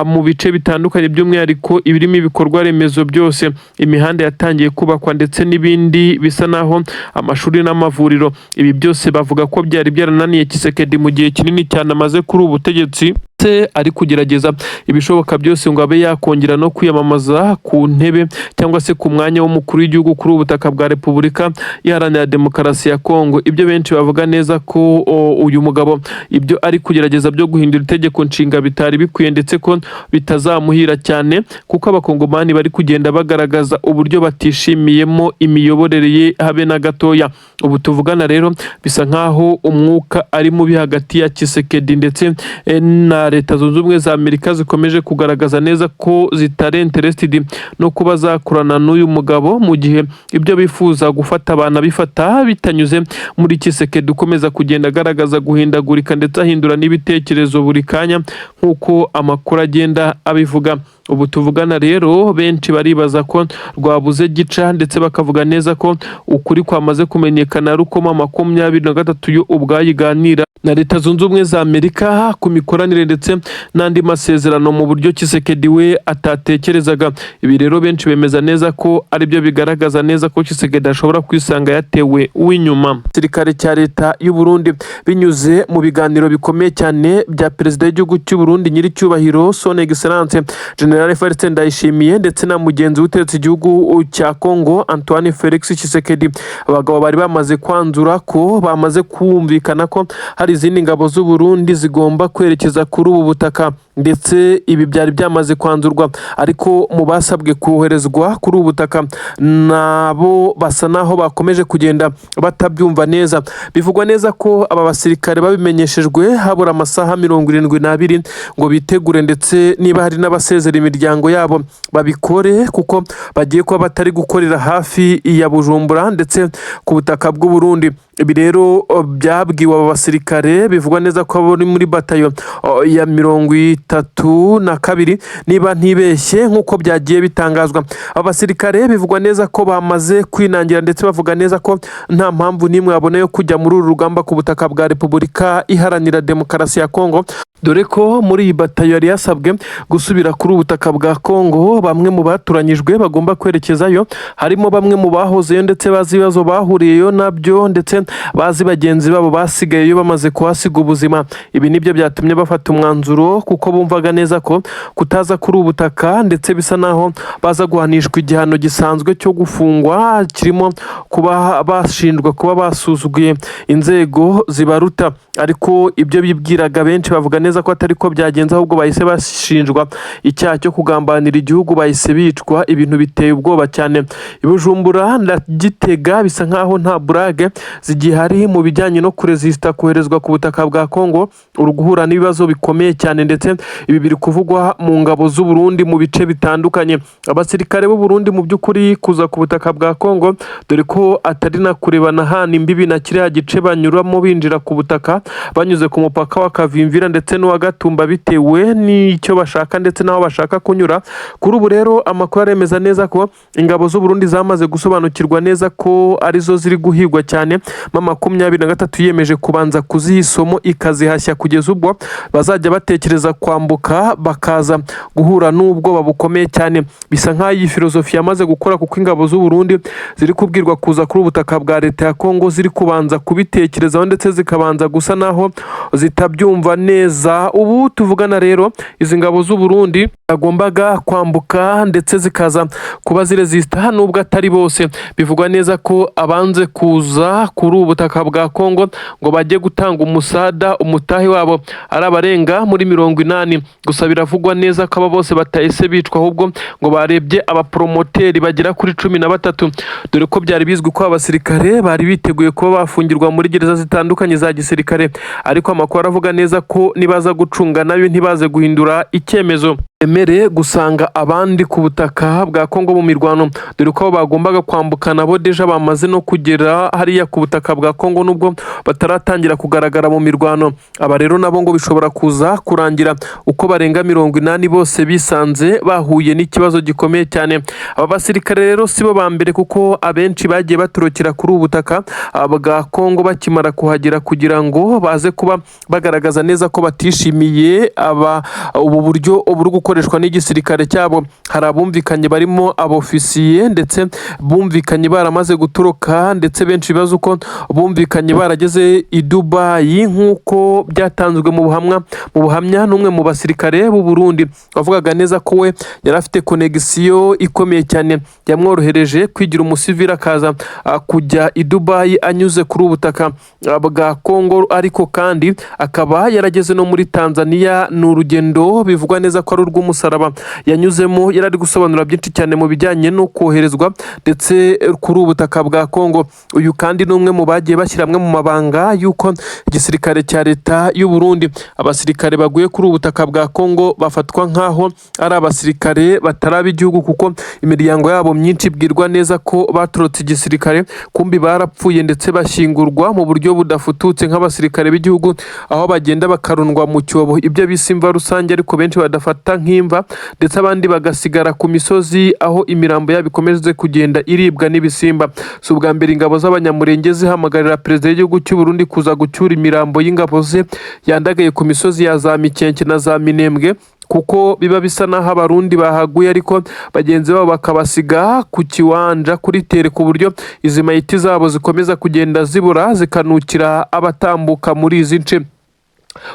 mu bice bitandukanye, by'umwihariko ibirimo ibikorwa remezo byose, imihanda yatangiye kubakwa ndetse n'ibindi bisa naho amashuri n'amavuriro. Ibi byose bavuga ko byari byarananiye Tshisekedi mu gihe kinini cyane amaze kuri ubu butegetsi, ndetse ari kugerageza ibishoboka byose ngo abe yakongera no kwiyamamaza ku ntebe cyangwa se ku mwanya w'umukuru w'igihugu kuri ubu butaka bwa Repubulika Iharanira Demokarasi ya Kongo. Ibyo benshi bavuga neza ko uyu mugabo ibyo ari kugerageza byo guhindura itegeko nshinga bitari bikwiye, ndetse ko bitazamuhira cyane, kuko abakongomani bari kugenda bagaragaza uburyo batishimiyemo imiyoborere ye habe na gatoya. Ubu tuvugana rero, bisa nkaho umwuka ari mubi hagati ya Tshisekedi ndetse na Leta Zunze Ubumwe za Amerika, zikomeje kugaragaza neza ko zitari interested no kuba zakorana n'uyu mugabo, mu gihe ibyo bifuza gufata banabifata bitanyuze muri Tshisekedi ukomeza kugenda agaragaza guhindagurika ndetse ahindura n'ibitekerezo buri kanya, nk'uko amakuru agenda abivuga. Ubu tuvugana rero, benshi baribaza ko rwabuze gica, ndetse bakavuga neza ko ukuri kwamaze kumenyekana ari uko M23 yo ubwayo iganira na Leta Zunze Ubumwe za Amerika ku mikoranire ndetse n'andi masezerano mu buryo Tshisekedi we atatekerezaga. Ibi rero benshi bemeza neza ko aribyo bigaragaza neza ko Tshisekedi ashobora kwisanga yatewe uw'inyuma. Igisirikare cya leta y'u Burundi, binyuze mu biganiro bikomeye cyane bya perezida w'igihugu cy'u Burundi, nyiricyubahiro Son Excellence General Evariste Ndayishimiye, ndetse na mugenzi uteretse igihugu cya Congo, Antoine Felix Tshisekedi, abagabo bari bamaze kwanzura ko bamaze kumvikana ko hari izindi ngabo z'u Burundi zigomba kwerekeza kuri ubu butaka, ndetse ibi byari byamaze kwanzurwa. Ariko mu basabwe koherezwa kuri ubu butaka nabo basa naho bakomeje kugenda batabyumva neza. Bivugwa neza ko aba basirikare babimenyeshejwe habura amasaha 72 ngo bitegure, ndetse niba hari n'abasezera imiryango yabo babikore, kuko bagiye kuba batari gukorera hafi ya Bujumbura ndetse ku butaka bw'u Burundi. Ibi rero byabwiwe aba basirikare, bivugwa neza ko bari muri batayo ya 32 niba ntibeshye, nk'uko byagiye bitangazwa. Aba basirikare bivugwa neza ko bamaze kwinangira, ndetse bavuga neza ko nta mpamvu n'imwe babona yo kujya muri uru rugamba ku butaka bwa Repubulika Iharanira Demokarasi ya Kongo. Dore ko muri iyi batayo yari yasabwe gusubira kuri ubutaka bwa Kongo, bamwe mu batoranyijwe bagomba kwerekezayo harimo bamwe mu bahozeyo ndetse bazi ibibazo bahuriyeyo nabyo, ndetse bazi bagenzi babo basigayeyo bamaze kuhasiga ubuzima. Ibi nibyo byatumye bafata umwanzuro, kuko bumvaga neza ko kutaza kuri ubu butaka ndetse bisa naho baza guhanishwa igihano gisanzwe cyo gufungwa, kirimo kuba bashinjwa kuba basuzuguye inzego zibaruta. Ariko ibyo bibwiraga benshi bavuga neza ko atari ko byagenze, ahubwo bahise bashinjwa icyaha cyo kugambanira igihugu, bahise bicwa. Ibintu biteye ubwoba cyane. I Bujumbura na Gitega bisa nkaho nta burage zigihari mu bijyanye no kurezisita koherezwa ku butaka bwa Kongo, uri guhura n'ibibazo bikomeye cyane. Ndetse ibi biri kuvugwa mu ngabo z'u Burundi mu bice bitandukanye. Abasirikare b'u Burundi mu by'ukuri kuza ku butaka bwa Kongo, dore ko atari na kurebana hana imbibi na kiriya gice banyuramo binjira ku butaka banyuze ku mupaka wa Kavimvira ndetse n'uwa Gatumba, bitewe n'icyo bashaka ndetse n'aho bashaka kunyura. Kuri ubu rero amakuru aremeza neza ko ingabo z'u Burundi zamaze gusobanukirwa neza ko arizo ziri guhigwa cyane. M23 yiyemeje kubanza kuziha isomo, ikazihashya kugeza ubwo bazajya batekereza kwambuka bakaza guhura n'ubwoba bukomeye cyane. Bisa nk'aho iyi filozofi yamaze gukora, kuko ingabo z'u Burundi ziri kubwirwa kuza kuri ubutaka bwa leta ya Kongo ziri kubanza kubitekerezaho, ndetse zikabanza gusa naho zitabyumva neza. Ubu tuvugana rero, izi ngabo z'u Burundi zagombaga kwambuka ndetse zikaza kuba zirezisita, nubwo atari bose. Bivugwa neza ko abanze kuza kuri ubu butaka bwa Kongo ngo bajye gutanga umusada umutahi wabo ari abarenga muri 80. Gusa biravugwa neza ko aba bose batahise bicwa, ahubwo ngo barebye abaporomoteri bagera kuri 13, dore ko byari bizwi ko abasirikare bari biteguye kuba bafungirwa muri gereza zitandukanye za gisirikare. Ariko amakuru aravuga neza ko nibaza gucunga nayo ntibaze guhindura icyemezo, emere gusanga abandi ku butaka bwa Kongo mu mirwano, dore ko abo bagombaga kwambuka nabo déjà bamaze no kugera hariya ku butaka bwa Kongo, nubwo bataratangira kugaragara mu mirwano. Aba rero nabo ngo bishobora kuza kurangira uko barenga 80 bose bisanze bahuye n'ikibazo gikomeye cyane. Aba basirikare rero sibo ba mbere, kuko abenshi bagiye batorokera kuri ubu butaka bwa Kongo bakimara kuhagera, kugira ngo baze kuba bagaragaza neza ko batishimiye aba ubu buryo buri gukoreshwa n'igisirikare cyabo. Hari abumvikanye barimo abofisiye, ndetse bumvikanye baramaze gutoroka, ndetse benshi bibaza uko bumvikanye barageze i Dubayi, nk'uko byatanzwe mu buhamya n'umwe mu basirikare b'u Burundi wavugaga neza ko we yari afite connexion ikomeye cyane yamworohereje kwigira umusivili, akaza kujya i Dubayi anyuze kuri ubu butaka bwa Kongo, ariko kandi akaba yarageze no muri Tanzania. Ni urugendo bivugwa neza ko ari urw'umusaraba yanyuzemo. Yari ari gusobanura byinshi cyane mu bijyanye no koherezwa ndetse kuri ubu butaka bwa Kongo. Uyu kandi ni umwe mu bagiye bashyira amwe mu mabanga y'uko igisirikare cya leta y'u Burundi, abasirikare baguye kuri ubu butaka bwa Kongo bafatwa nk'aho ari abasirikare batari ab'igihugu, kuko imiryango yabo myinshi ibwirwa neza ko batorotse igisirikare, kumbi barapfuye ndetse bashyingurwa mu buryo budafututse nk'abasirikare b'igihugu, aho bagenda bakarundwa mu cyobo, ibyo bise imva rusange ariko benshi badafata nk'imva, ndetse abandi bagasigara ku misozi aho imirambo yabo ikomeje kugenda iribwa n'ibisimba. Si ubwa mbere ingabo z'Abanyamurenge zihamagarira perezida w'igihugu cy'u Burundi kuza gucyura imirambo y'ingabo ze yandagaye ku misozi ya za Mikenke na za Minembwe, kuko biba bisa n'aho Abarundi bahaguye ariko bagenzi babo bakabasiga ku kiwanja kuri terrain, ku buryo izi mayiti zabo zikomeza kugenda zibura zikanukira abatambuka muri izi nce.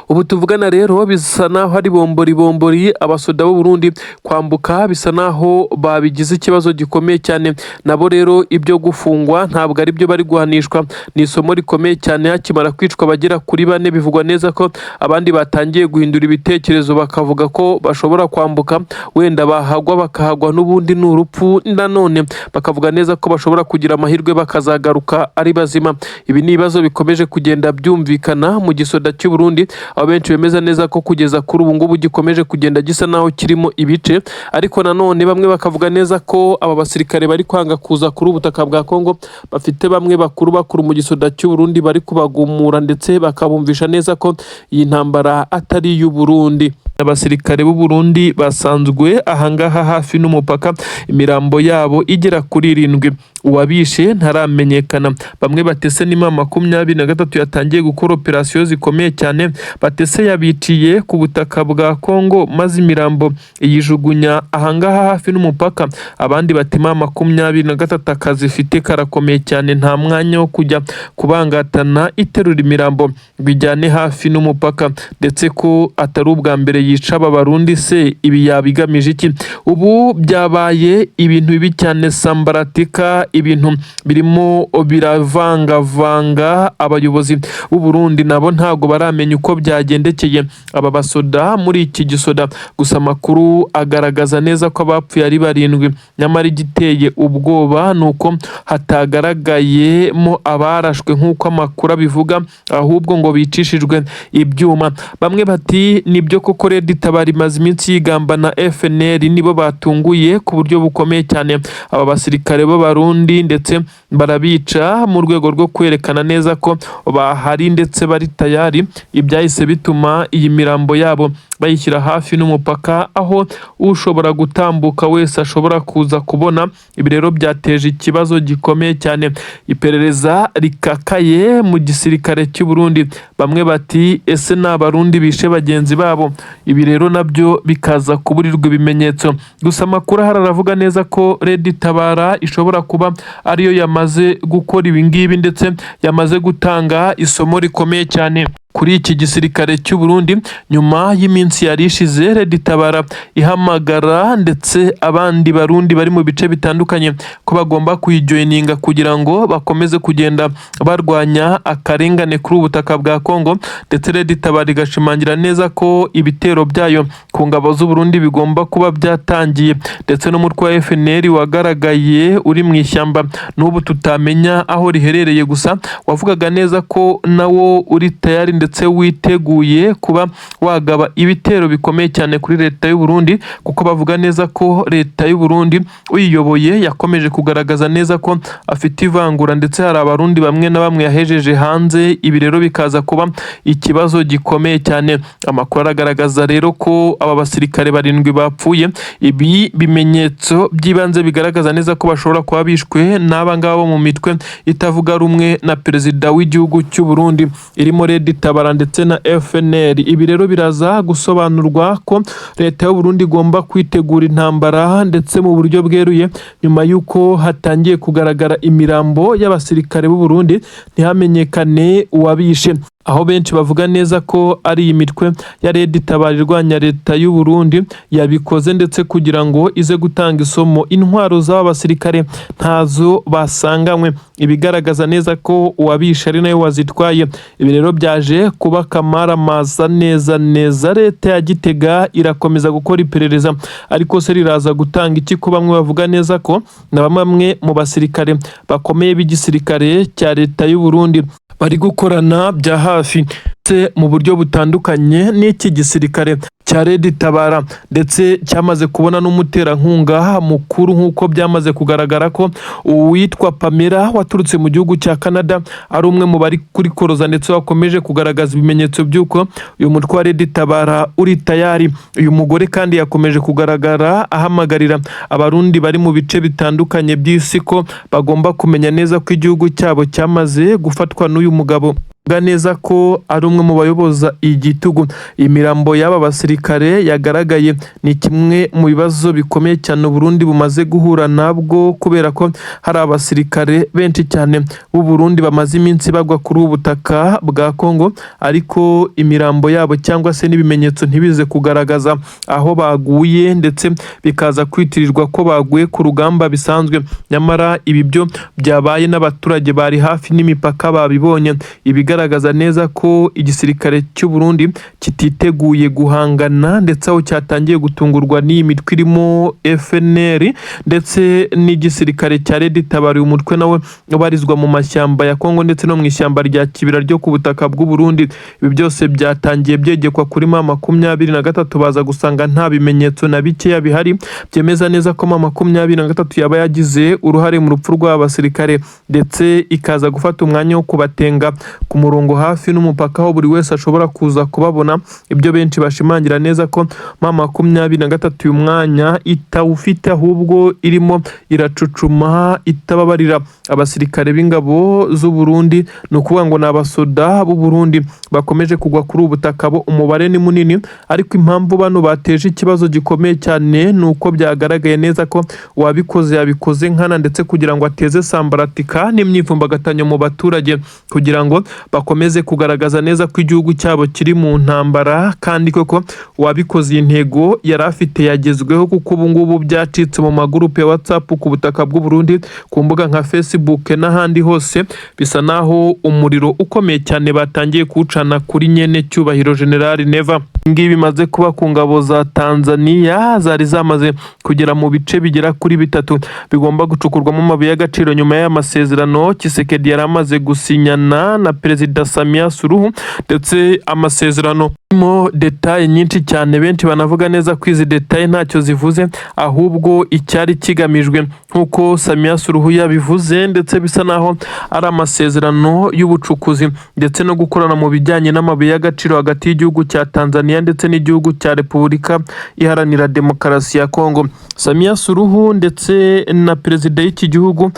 Ubu tuvugana rero bisa naho ari bombori bombori. Abasoda b'u Burundi kwambuka bisa naho babigize ikibazo gikomeye cyane. Nabo rero ibyo gufungwa ntabwo ari byo bari guhanishwa, ni isomo rikomeye cyane. Hakimara kwicwa abagera kuri bane, bivugwa neza ko abandi batangiye guhindura ibitekerezo, bakavuga ko bashobora kwambuka, wenda bahagwa bakahagwa n'ubundi ni urupfu, nanone bakavuga neza ko bashobora kugira amahirwe bakazagaruka ari bazima. Ibi ni ibibazo bikomeje kugenda byumvikana mu gisoda cy'u Burundi, aho benshi bemeza neza ko kugeza kuri ubu ngubu gikomeje kugenda gisa naho kirimo ibice. Ariko nanone bamwe bakavuga neza ko aba basirikare bari kwanga kuza kuri ubutaka bwa Kongo bafite bamwe bakuru bakuru mu gisoda cy'u Burundi bari kubagumura, ndetse bakabumvisha neza ko iyi ntambara atari iy'u Burundi. Abasirikare b'u Burundi basanzwe ahangaha hafi n'umupaka, imirambo yabo igera kuri 7, uwabishe ntaramenyekana. Bamwe batese ni M23 yatangiye gukora operasiyo zikomeye cyane, batese yabiciye ku butaka bwa Kongo maze imirambo iyijugunya ahangaha hafi n'umupaka. Abandi bati M23 akazi ifite karakomeye cyane, nta mwanya wo kujya kubangatana iterura imirambo ngo ijyane hafi n'umupaka, ndetse ko atari ubwa mbere yica aba Barundi. Se ibi yabigamije iki? Ubu byabaye ibintu bibi cyane, sambaratika, ibintu birimo biravangavanga. Abayobozi b'u Burundi nabo ntago baramenya uko byagendekeye aba basoda muri iki gisoda. Gusa amakuru agaragaza neza ko abapfuye ari 7, nyamara igiteye ubwoba ni uko hatagaragayemo abarashwe nk'uko amakuru abivuga, ahubwo ngo bicishijwe ibyuma. Bamwe bati nibyo koko Red Tabara imaze iminsi yigamba na FNL, nibo batunguye ku buryo bukomeye cyane aba basirikare b'Abarundi, ndetse barabica mu rwego rwo kwerekana neza ko bahari ndetse bari tayari. Ibyahise bituma iyi mirambo yabo bayishyira hafi n'umupaka, aho ushobora gutambuka wese ashobora kuza kubona. Ibi rero byateje ikibazo gikomeye cyane, iperereza rikakaye mu gisirikare cy'u Burundi. Bamwe bati ese ni Abarundi bishe bagenzi babo? Ibi rero nabyo bikaza kuburirwa ibimenyetso. Gusa amakuru ahari aravuga neza ko Red Tabara ishobora kuba ariyo yamaze gukora ibi ngibi, ndetse yamaze gutanga isomo rikomeye cyane kuri iki gisirikare cy'u Burundi, nyuma y'iminsi yari ishize Red Tabara ihamagara ndetse abandi Barundi bari mu bice bitandukanye ko bagomba kuyijoininga kugira ngo bakomeze kugenda barwanya akarengane kuri ubu butaka bwa Kongo. Ndetse Red Tabara igashimangira neza ko ibitero byayo ku ngabo z'u Burundi bigomba kuba byatangiye, ndetse n'umutwe wa FNL wagaragaye uri mu ishyamba n'ubu tutamenya aho riherereye, gusa wavugaga neza ko nawo uri tayari ndetse witeguye kuba wagaba ibitero bikomeye cyane kuri leta y'u Burundi, kuko bavuga neza ko leta y'u Burundi uyiyoboye yakomeje kugaragaza neza ko afite ivangura, ndetse hari Abarundi bamwe na bamwe yahejeje hanze. Ibi rero bikaza kuba ikibazo gikomeye cyane. Amakuru aragaragaza rero ko aba basirikare 7 bapfuye, ibi bimenyetso by'ibanze bigaragaza neza ko bashobora kuba bishwe n'aba ngaba bo mu mitwe itavuga rumwe na perezida w'igihugu cy'u Burundi, irimo Red Tabara ndetse na FNL. Ibi rero biraza gusobanurwa ko leta y'u Burundi igomba kwitegura intambara ndetse mu buryo bweruye, nyuma y'uko hatangiye kugaragara imirambo y'abasirikare b'u Burundi ntihamenyekane uwabishe, aho benshi bavuga neza ko ari iyi mitwe ya Red Tabara irwanya leta y'u Burundi yabikoze, ndetse kugira ngo ize gutanga isomo. Intwaro z'aba basirikare ntazo basanganywe, ibigaragaza neza ko uwabishe ari nawe wazitwaye. Ibi rero byaje kuba kamaramaza neza neza. Leta ya Gitega irakomeza gukora iperereza, ariko se riraza gutanga iki, ko bamwe bavuga neza ko na bamwe mu basirikare bakomeye b'igisirikare cya leta y'u Burundi bari gukorana bya hafi ndetse mu buryo butandukanye n'iki gisirikare cya Red Tabara, ndetse cyamaze kubona n'umuterankunga mukuru, nk'uko byamaze kugaragara ko uwitwa Pamela waturutse mu gihugu cya Canada ari umwe mu bari kurikoroza, ndetse wakomeje kugaragaza ibimenyetso by'uko uyu mutwe wa Red Tabara uri tayari. Uyu mugore kandi yakomeje kugaragara ahamagarira Abarundi bari mu bice bitandukanye by'isi ko bagomba kumenya neza ko igihugu cyabo cyamaze gufatwa n'uyu mugabo, avuga neza ko ari umwe mu bayoboza igitugu. Imirambo y'aba basirikare yagaragaye ni kimwe mu bibazo bikomeye cyane Uburundi bumaze guhura nabwo, kubera ko hari abasirikare benshi cyane b'u Burundi bamaze iminsi bagwa kuri ubu butaka bwa Kongo, ariko imirambo yabo cyangwa se n'ibimenyetso ntibize kugaragaza aho baguye, ndetse bikaza kwitirirwa ko baguye ku rugamba bisanzwe. Nyamara ibi byo byabaye n'abaturage bari hafi n'imipaka babibonye, ibigaragaza neza ko igisirikare cy'u Burundi kititeguye guhangana, ndetse aho cyatangiye gutungurwa n'iyi mitwe irimo FNL ndetse n'igisirikare cya Red Tabara. Uyu mutwe nawe ubarizwa mu mashyamba ya Kongo ndetse no mu ishyamba rya Kibira ryo ku butaka bw'u Burundi. Ibi byose byatangiye byegekwa kuri M23, baza gusanga nta bimenyetso na bikeya bihari byemeza neza ko M23 yaba yagize uruhare mu rupfu rw'aba basirikare, ndetse ikaza gufata umwanya wo kubatenga ku murongo hafi n'umupaka aho buri wese ashobora kuza kubabona. Ibyo benshi bashimangira neza ko M23 uyu mwanya itawufite, ahubwo irimo iracucuma itababarira abasirikare b'ingabo z'u Burundi. Ni ukuvuga ngo ni abasoda b'u Burundi bakomeje kugwa kuri ubu butaka, bo umubare ni munini. Ariko impamvu bano bateje ikibazo gikomeye cyane ni uko byagaragaye neza ko uwabikoze yabikoze nkana, ndetse kugira ngo ateze sambaratika n'imyivumbagatanyo mu baturage, kugira ngo bakomeze kugaragaza neza ko igihugu cyabo kiri mu ntambara. Kandi koko uwabikoze iyi ntego yari afite yagezweho, kuko ubu ngubu byacitse mu magurupe ya WhatsApp ku butaka bw'u Burundi, ku mbuga nka Facebook n'ahandi hose. Bisa naho umuriro ukomeye cyane batangiye kuwucana kuri nyene cyubahiro General Neva. Ngibi bimaze kuba ku ngabo za Tanzania zari zamaze kugera mu bice bigera kuri bitatu bigomba gucukurwamo amabuye y'agaciro, nyuma y'amasezerano Tshisekedi yari amaze gusinyana na Perezida Samia Suluhu, ndetse amasezerano mo détails nyinshi cyane. Benshi banavuga neza ko izi détails ntacyo zivuze, ahubwo icyari kigamijwe nk'uko Samia Suluhu yabivuze, ndetse bisa naho ari amasezerano y'ubucukuzi ndetse no gukorana mu bijyanye n'amabuye y'agaciro hagati y'igihugu cya Tanzania ndetse n'igihugu cya Repubulika Iharanira Demokarasi ya Kongo. Samia Suluhu ndetse na perezida w'iki gihugu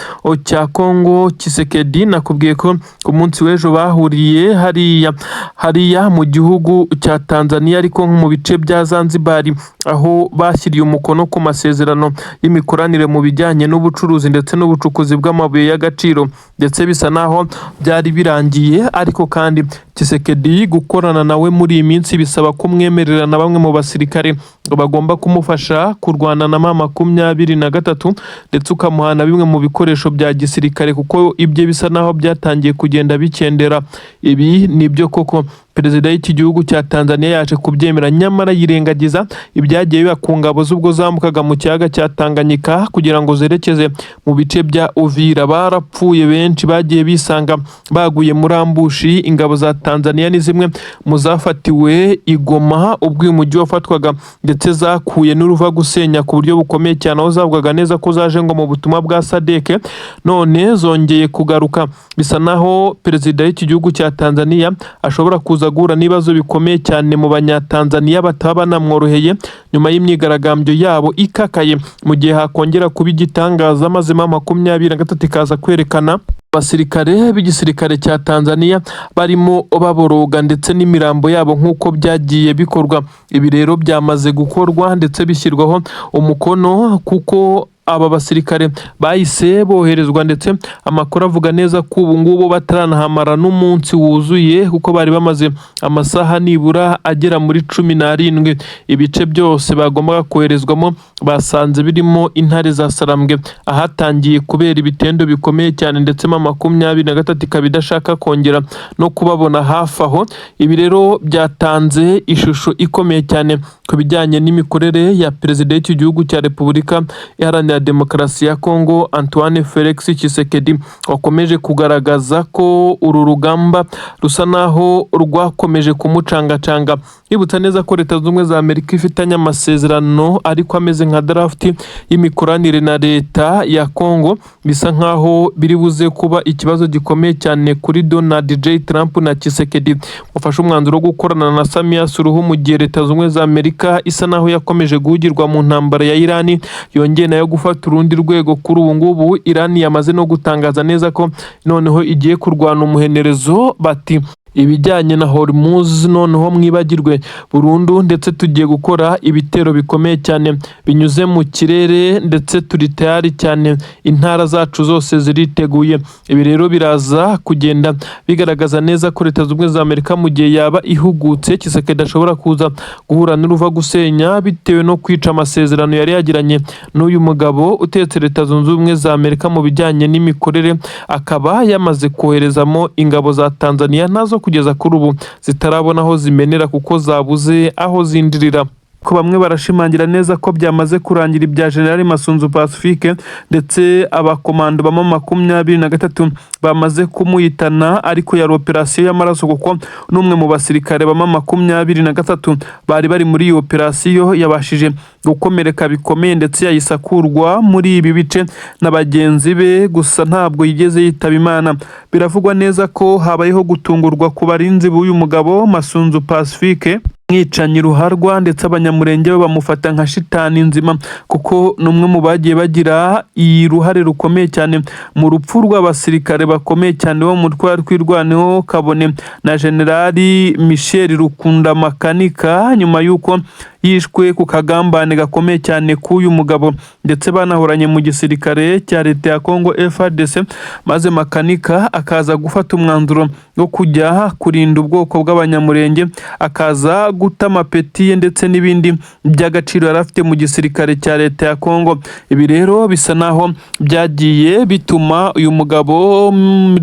cya Kongo Tshisekedi, nakubwiye ko ku munsi w'ejo bahuriye hariya hariya mu gihugu cya Tanzania, ariko nko mu bice bya Zanzibar, aho bashyiriye umukono ku masezerano y'imikoranire mu bijyanye n'ubucuruzi ndetse n'ubucukuzi bw'amabuye y'agaciro, ndetse bisa naho byari birangiye. Ariko kandi Tshisekedi gukorana nawe muri iyi minsi bisaba kumwemerera na bamwe mu basirikare ngo bagomba kumufasha kurwana na M23, ndetse ukamuha na bimwe mu bikoresho bya gisirikare, kuko ibye bisa naho byatangiye kugenda bikendera. Ibi nibyo koko, perezida w'iki gihugu cya Tanzania yaje kubyemera, nyamara yirengagiza ibyagiye biba ku ngabo z'ubwo zambukaga mu kiyaga cya Tanganyika kugira ngo zerekeze mu bice bya Uvira. Barapfuye benshi, bagiye bisanga baguye muri ambush. Ingabo za Tanzania ni zimwe mu zafatiwe i Goma ubwo uyu mujyi wafatwaga, ndetse zakuye n'uruva gusenya ku buryo bukomeye cyane, aho zavugaga neza ko zaje ngo mu butumwa bwa SADC, none zongeye kugaruka. Bisa naho perezida w'iki gihugu cya Tanzania ashobora kuza guhura n'ibibazo bikomeye cyane mu Banyatanzaniya bataba banamworoheye nyuma y'imyigaragambyo yabo ikakaye, mu gihe hakongera kuba igitangaza maze M23 ikaza kwerekana abasirikare b'igisirikare cya Tanzania barimo baboroga ndetse n'imirambo yabo nk'uko byagiye bikorwa. Ibi rero byamaze gukorwa ndetse bishyirwaho umukono, kuko aba basirikare bahise boherezwa, ndetse amakuru avuga neza ko ubu ngubu bataranahamara n'umunsi wuzuye, kuko bari bamaze amasaha nibura agera muri 17. Ibice byose bagombaga koherezwamo basanze birimo intare za Sarambwe, ahatangiye kubera ibitendo bikomeye cyane, ndetse M23 ikaba idashaka kongera no kubabona hafi aho. Ibi rero byatanze ishusho ikomeye cyane ku bijyanye n'imikorere ya perezida w'iki gihugu cya Repubulika Iharanira Demokarasi ya Kongo, Antoine Felix Tshisekedi, wakomeje kugaragaza ko uru rugamba rusa naho rwakomeje kumucangacanga. Yibutsa neza ko Leta Zunze Ubumwe za Amerika ifitanye amasezerano ariko ameze nka draft y'imikoranire na leta ya Kongo, bisa nkaho biri buze kuba ikibazo gikomeye cyane kuri Donald J Trump na Tshisekedi wafashe umwanzuro wo gukorana na Samia Suluhu, mu gihe Leta Zunze Ubumwe za Amerika isa naho yakomeje guhugirwa mu ntambara ya Irani, yongeye nayo gufata urundi rwego. Kuri ubu ngubu Irani yamaze no gutangaza neza ko noneho igiye kurwana umuhenerezo, bati ibijyanye na Hormuz noneho mwibagirwe burundu, ndetse tugiye gukora ibitero bikomeye cyane binyuze mu kirere, ndetse turi tayari cyane, intara zacu zose ziriteguye. Ibi rero biraza kugenda bigaragaza neza ko Leta Zunze Ubumwe za Amerika, mu gihe yaba ihugutse, Tshisekedi ashobora kuza guhura n'uruva gusenya bitewe no kwica amasezerano yari yagiranye n'uyu mugabo utetse Leta Zunze Ubumwe za Amerika mu bijyanye n'imikorere, akaba yamaze koherezamo ingabo za Tanzania, nazo kugeza kuri ubu zitarabona aho zimenera kuko zabuze aho zinjirira. Ko bamwe barashimangira neza ko byamaze kurangira ibya General Masunzu Pacifique, ndetse abakomando ba M23 bamaze kumuhitana, ariko yari operasiyo y'amaraso, kuko n'umwe mu basirikare ba M23 bari bari muri iyo operasiyo yabashije gukomereka bikomeye, ndetse yahise akurwa muri ibi bice na bagenzi be, gusa ntabwo yigeze yitaba Imana. Biravugwa neza ko habayeho gutungurwa ku barinzi b'uyu mugabo Masunzu Pacifique, mwicanyi ruharwa, ndetse Abanyamurenge bo bamufata nka shitani nzima, kuko ni umwe mu bagiye bagira uruhare rukomeye cyane mu rupfu rw'abasirikare bakomeye cyane bo mu mutwe wa Twirwaneho, kabone na Generali Michel Rukunda Makanika, nyuma y'uko yishwe ku kagambane gakomeye cyane k'uyu mugabo, ndetse banahoranye mu gisirikare cya leta ya Congo FARDC, maze Makanika akaza gufata umwanzuro wo kujya kurinda ubwoko bw'Abanyamurenge, akaza guta amapeti ye ndetse n'ibindi by'agaciro yari afite mu gisirikare cya leta ya Congo. Ibi rero bisa naho byagiye bituma uyu mugabo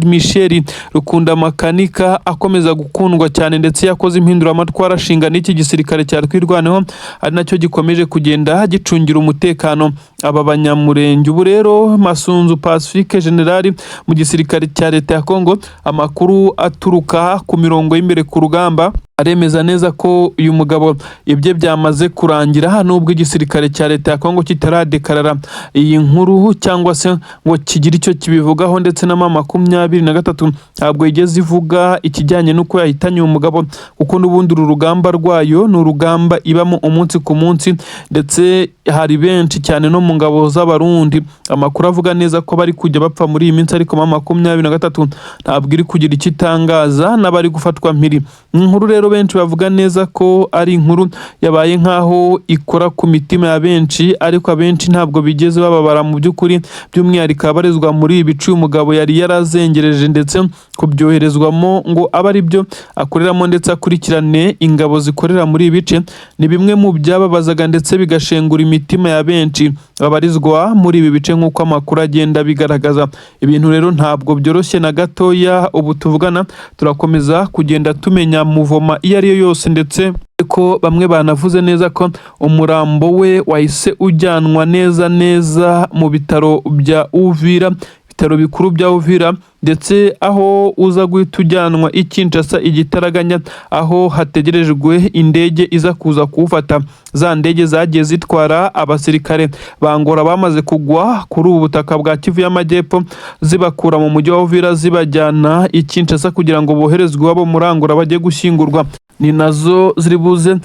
Michel Rukunda Makanika akomeza gukundwa cyane, ndetse yakoze impinduramatwara ashinga n'iki gisirikare cya Twirwaneho, ari nacyo gikomeje kugenda gicungira umutekano aba Banyamurenge. Ubu rero Masunzu Pacifique, generali mu gisirikare cya leta ya Congo, amakuru aturuka ku mirongo y'imbere ku rugamba aremeza neza ko uyu mugabo ibye byamaze kurangira, nubwo igisirikare cya leta ya Congo kitaradekarara iyi nkuru cyangwa se ngo kigire icyo kibivugaho, ndetse na M23 ntabwo yigeze ivuga ikijyanye n'uko yahitanye uyu mugabo, kuko n'ubundi uru rugamba rwayo ni urugamba ibamo umunsi ku munsi, ndetse hari benshi cyane no mu ngabo z'Abarundi amakuru avuga neza ko bari kujya bapfa muri iyi minsi, ariko M23 ntabwo iri kugira icyo itangaza n'abari gufatwa mpiri. Inkuru rero benshi bavuga neza ko ari inkuru yabaye nk'aho ikora ku mitima ya benshi, ariko abenshi ntabwo bigeze bababara mu by'ukuri, by'umwihariko abarizwa muri ibi bice uyu mugabo yari yarazengereje, ndetse kubyoherezwamo ngo abe ari byo akoreramo ndetse akurikirane ingabo zikorera muri ibi bice, ni bimwe mu byababazaga ndetse bigashengura imitima ya benshi babarizwa muri ibi bice, nk'uko amakuru agenda abigaragaza. Ibintu rero ntabwo byoroshye na gatoya. Ubu tuvugana turakomeza kugenda tumenya muvoma iyo ari yo yose, ndetse ko bamwe banavuze neza ko umurambo we wahise ujyanwa neza neza mu bitaro bya Uvira, ibitaro bikuru bya Uvira, ndetse aho uza guhita ujyanwa i Kinshasa igitaraganya, aho hategerejwe indege iza kuza kuwufata, za ndege zagiye zitwara abasirikare ba Angola bamaze kugwa kuri ubu butaka bwa Kivu y'Amajyepfo, zibakura mu mujyi wa Uvira zibajyana i Kinshasa kugira ngo boherezwe iwabo muri Angola bajye gushyingurwa. Ni nazo ziri buze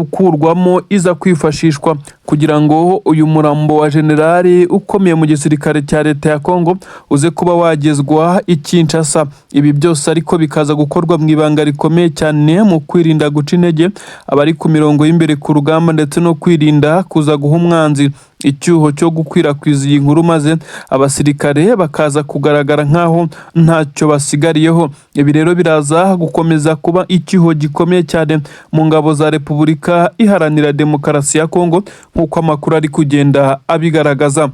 gukurwamo iza kwifashishwa kugira ngo uyu murambo wa generali ukomeye mu gisirikare cya leta ya Congo uze kuba wagezwa i Kinshasa. Ibi byose ariko bikaza gukorwa mu ibanga rikomeye cyane, mu kwirinda guca intege abari ku mirongo y'imbere ku rugamba, ndetse no kwirinda kuza guha umwanzi icyuho cyo gukwirakwiza iyi nkuru, maze abasirikare bakaza kugaragara nk'aho ntacyo basigariyeho. Ibi rero biraza gukomeza kuba icyuho gikomeye cyane mu ngabo za Repubulika Iharanira Demokarasi ya Kongo, nk'uko amakuru ari kugenda abigaragaza.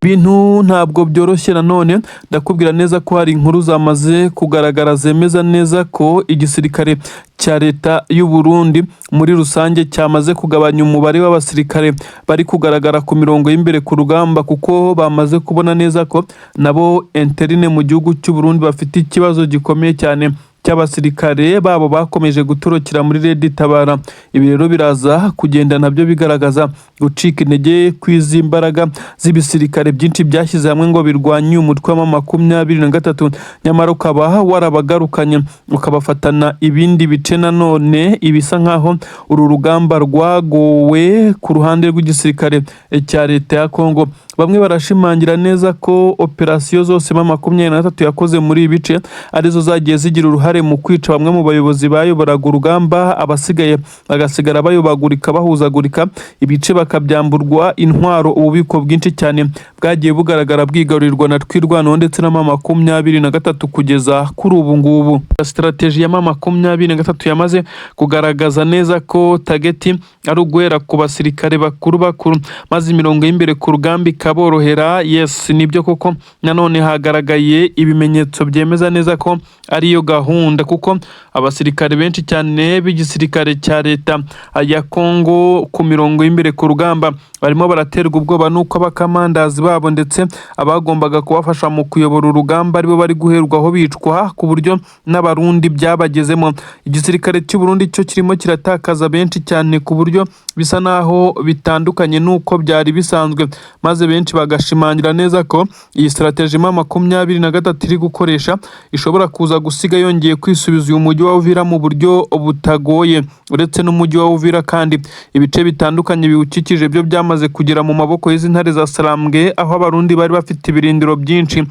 Ibintu ntabwo byoroshye. Nanone ndakubwira neza ko hari inkuru zamaze kugaragara zemeza neza ko igisirikare cya leta y'u Burundi muri rusange cyamaze kugabanya umubare w'abasirikare bari kugaragara ku mirongo y'imbere ku rugamba, kuko bamaze kubona neza ko nabo interne mu gihugu cy'u Burundi bafite ikibazo gikomeye cyane cy'abasirikare babo bakomeje gutorokera muri Red Tabara. Ibi rero biraza kugenda nabyo bigaragaza gucika intege kw'izi mbaraga z'ibisirikare byinshi byashyize hamwe ngo birwanye umutwe wa 23, nyamara ukaba warabagarukanye ukabafatana ibindi bice. Nanone ibisa nkaho uru rugamba rwagowe ku ruhande rw'igisirikare cya leta ya Kongo. Bamwe barashimangira neza ko operasiyo zose M23 yakoze muri ibi bice arizo zagiye zigira uruhare mu kwica bamwe mu bayobozi bayoboraga urugamba, abasigaye bagasigara bayobagurika, bahuzagurika, ibice bakabyamburwa intwaro, ububiko bwinshi cyane bwagiye bugaragara bwigarurirwa na Twirwaneho ndetse na M23 kugeza kuri ubu ngubu. Strategy ya M23 yamaze kugaragaza neza ko target ari uguhera ku basirikare bakuru bakuru, maze imirongo y'imbere ku rugamba ikaborohera. Yes, nibyo koko, nanone hagaragaye ibimenyetso byemeza neza ko ariyo gahunda. gukunda, kuko abasirikare benshi cyane b'igisirikare cya leta ya Kongo ku mirongo y'imbere ku rugamba barimo baraterwa ubwoba n'uko abakamandazi babo ndetse abagombaga kubafasha mu kuyobora urugamba aribo bari guherwaho bicwa, ku buryo n'Abarundi byabagezemo. Igisirikare cy'u Burundi cyo kirimo kiratakaza benshi cyane, ku buryo bisa naho bitandukanye n'uko byari bisanzwe, maze benshi bagashimangira neza ko iyi strategy M23 iri gukoresha ishobora kuza gusiga yongeye kwisubiza uyu mujyi wa Uvira mu buryo butagoye. Uretse n'umujyi wa Uvira kandi, ibice bitandukanye biwukikije byo byamaze kugera mu maboko y'izi ntare za Sarambwe, aho Abarundi bari bafite ibirindiro byinshi.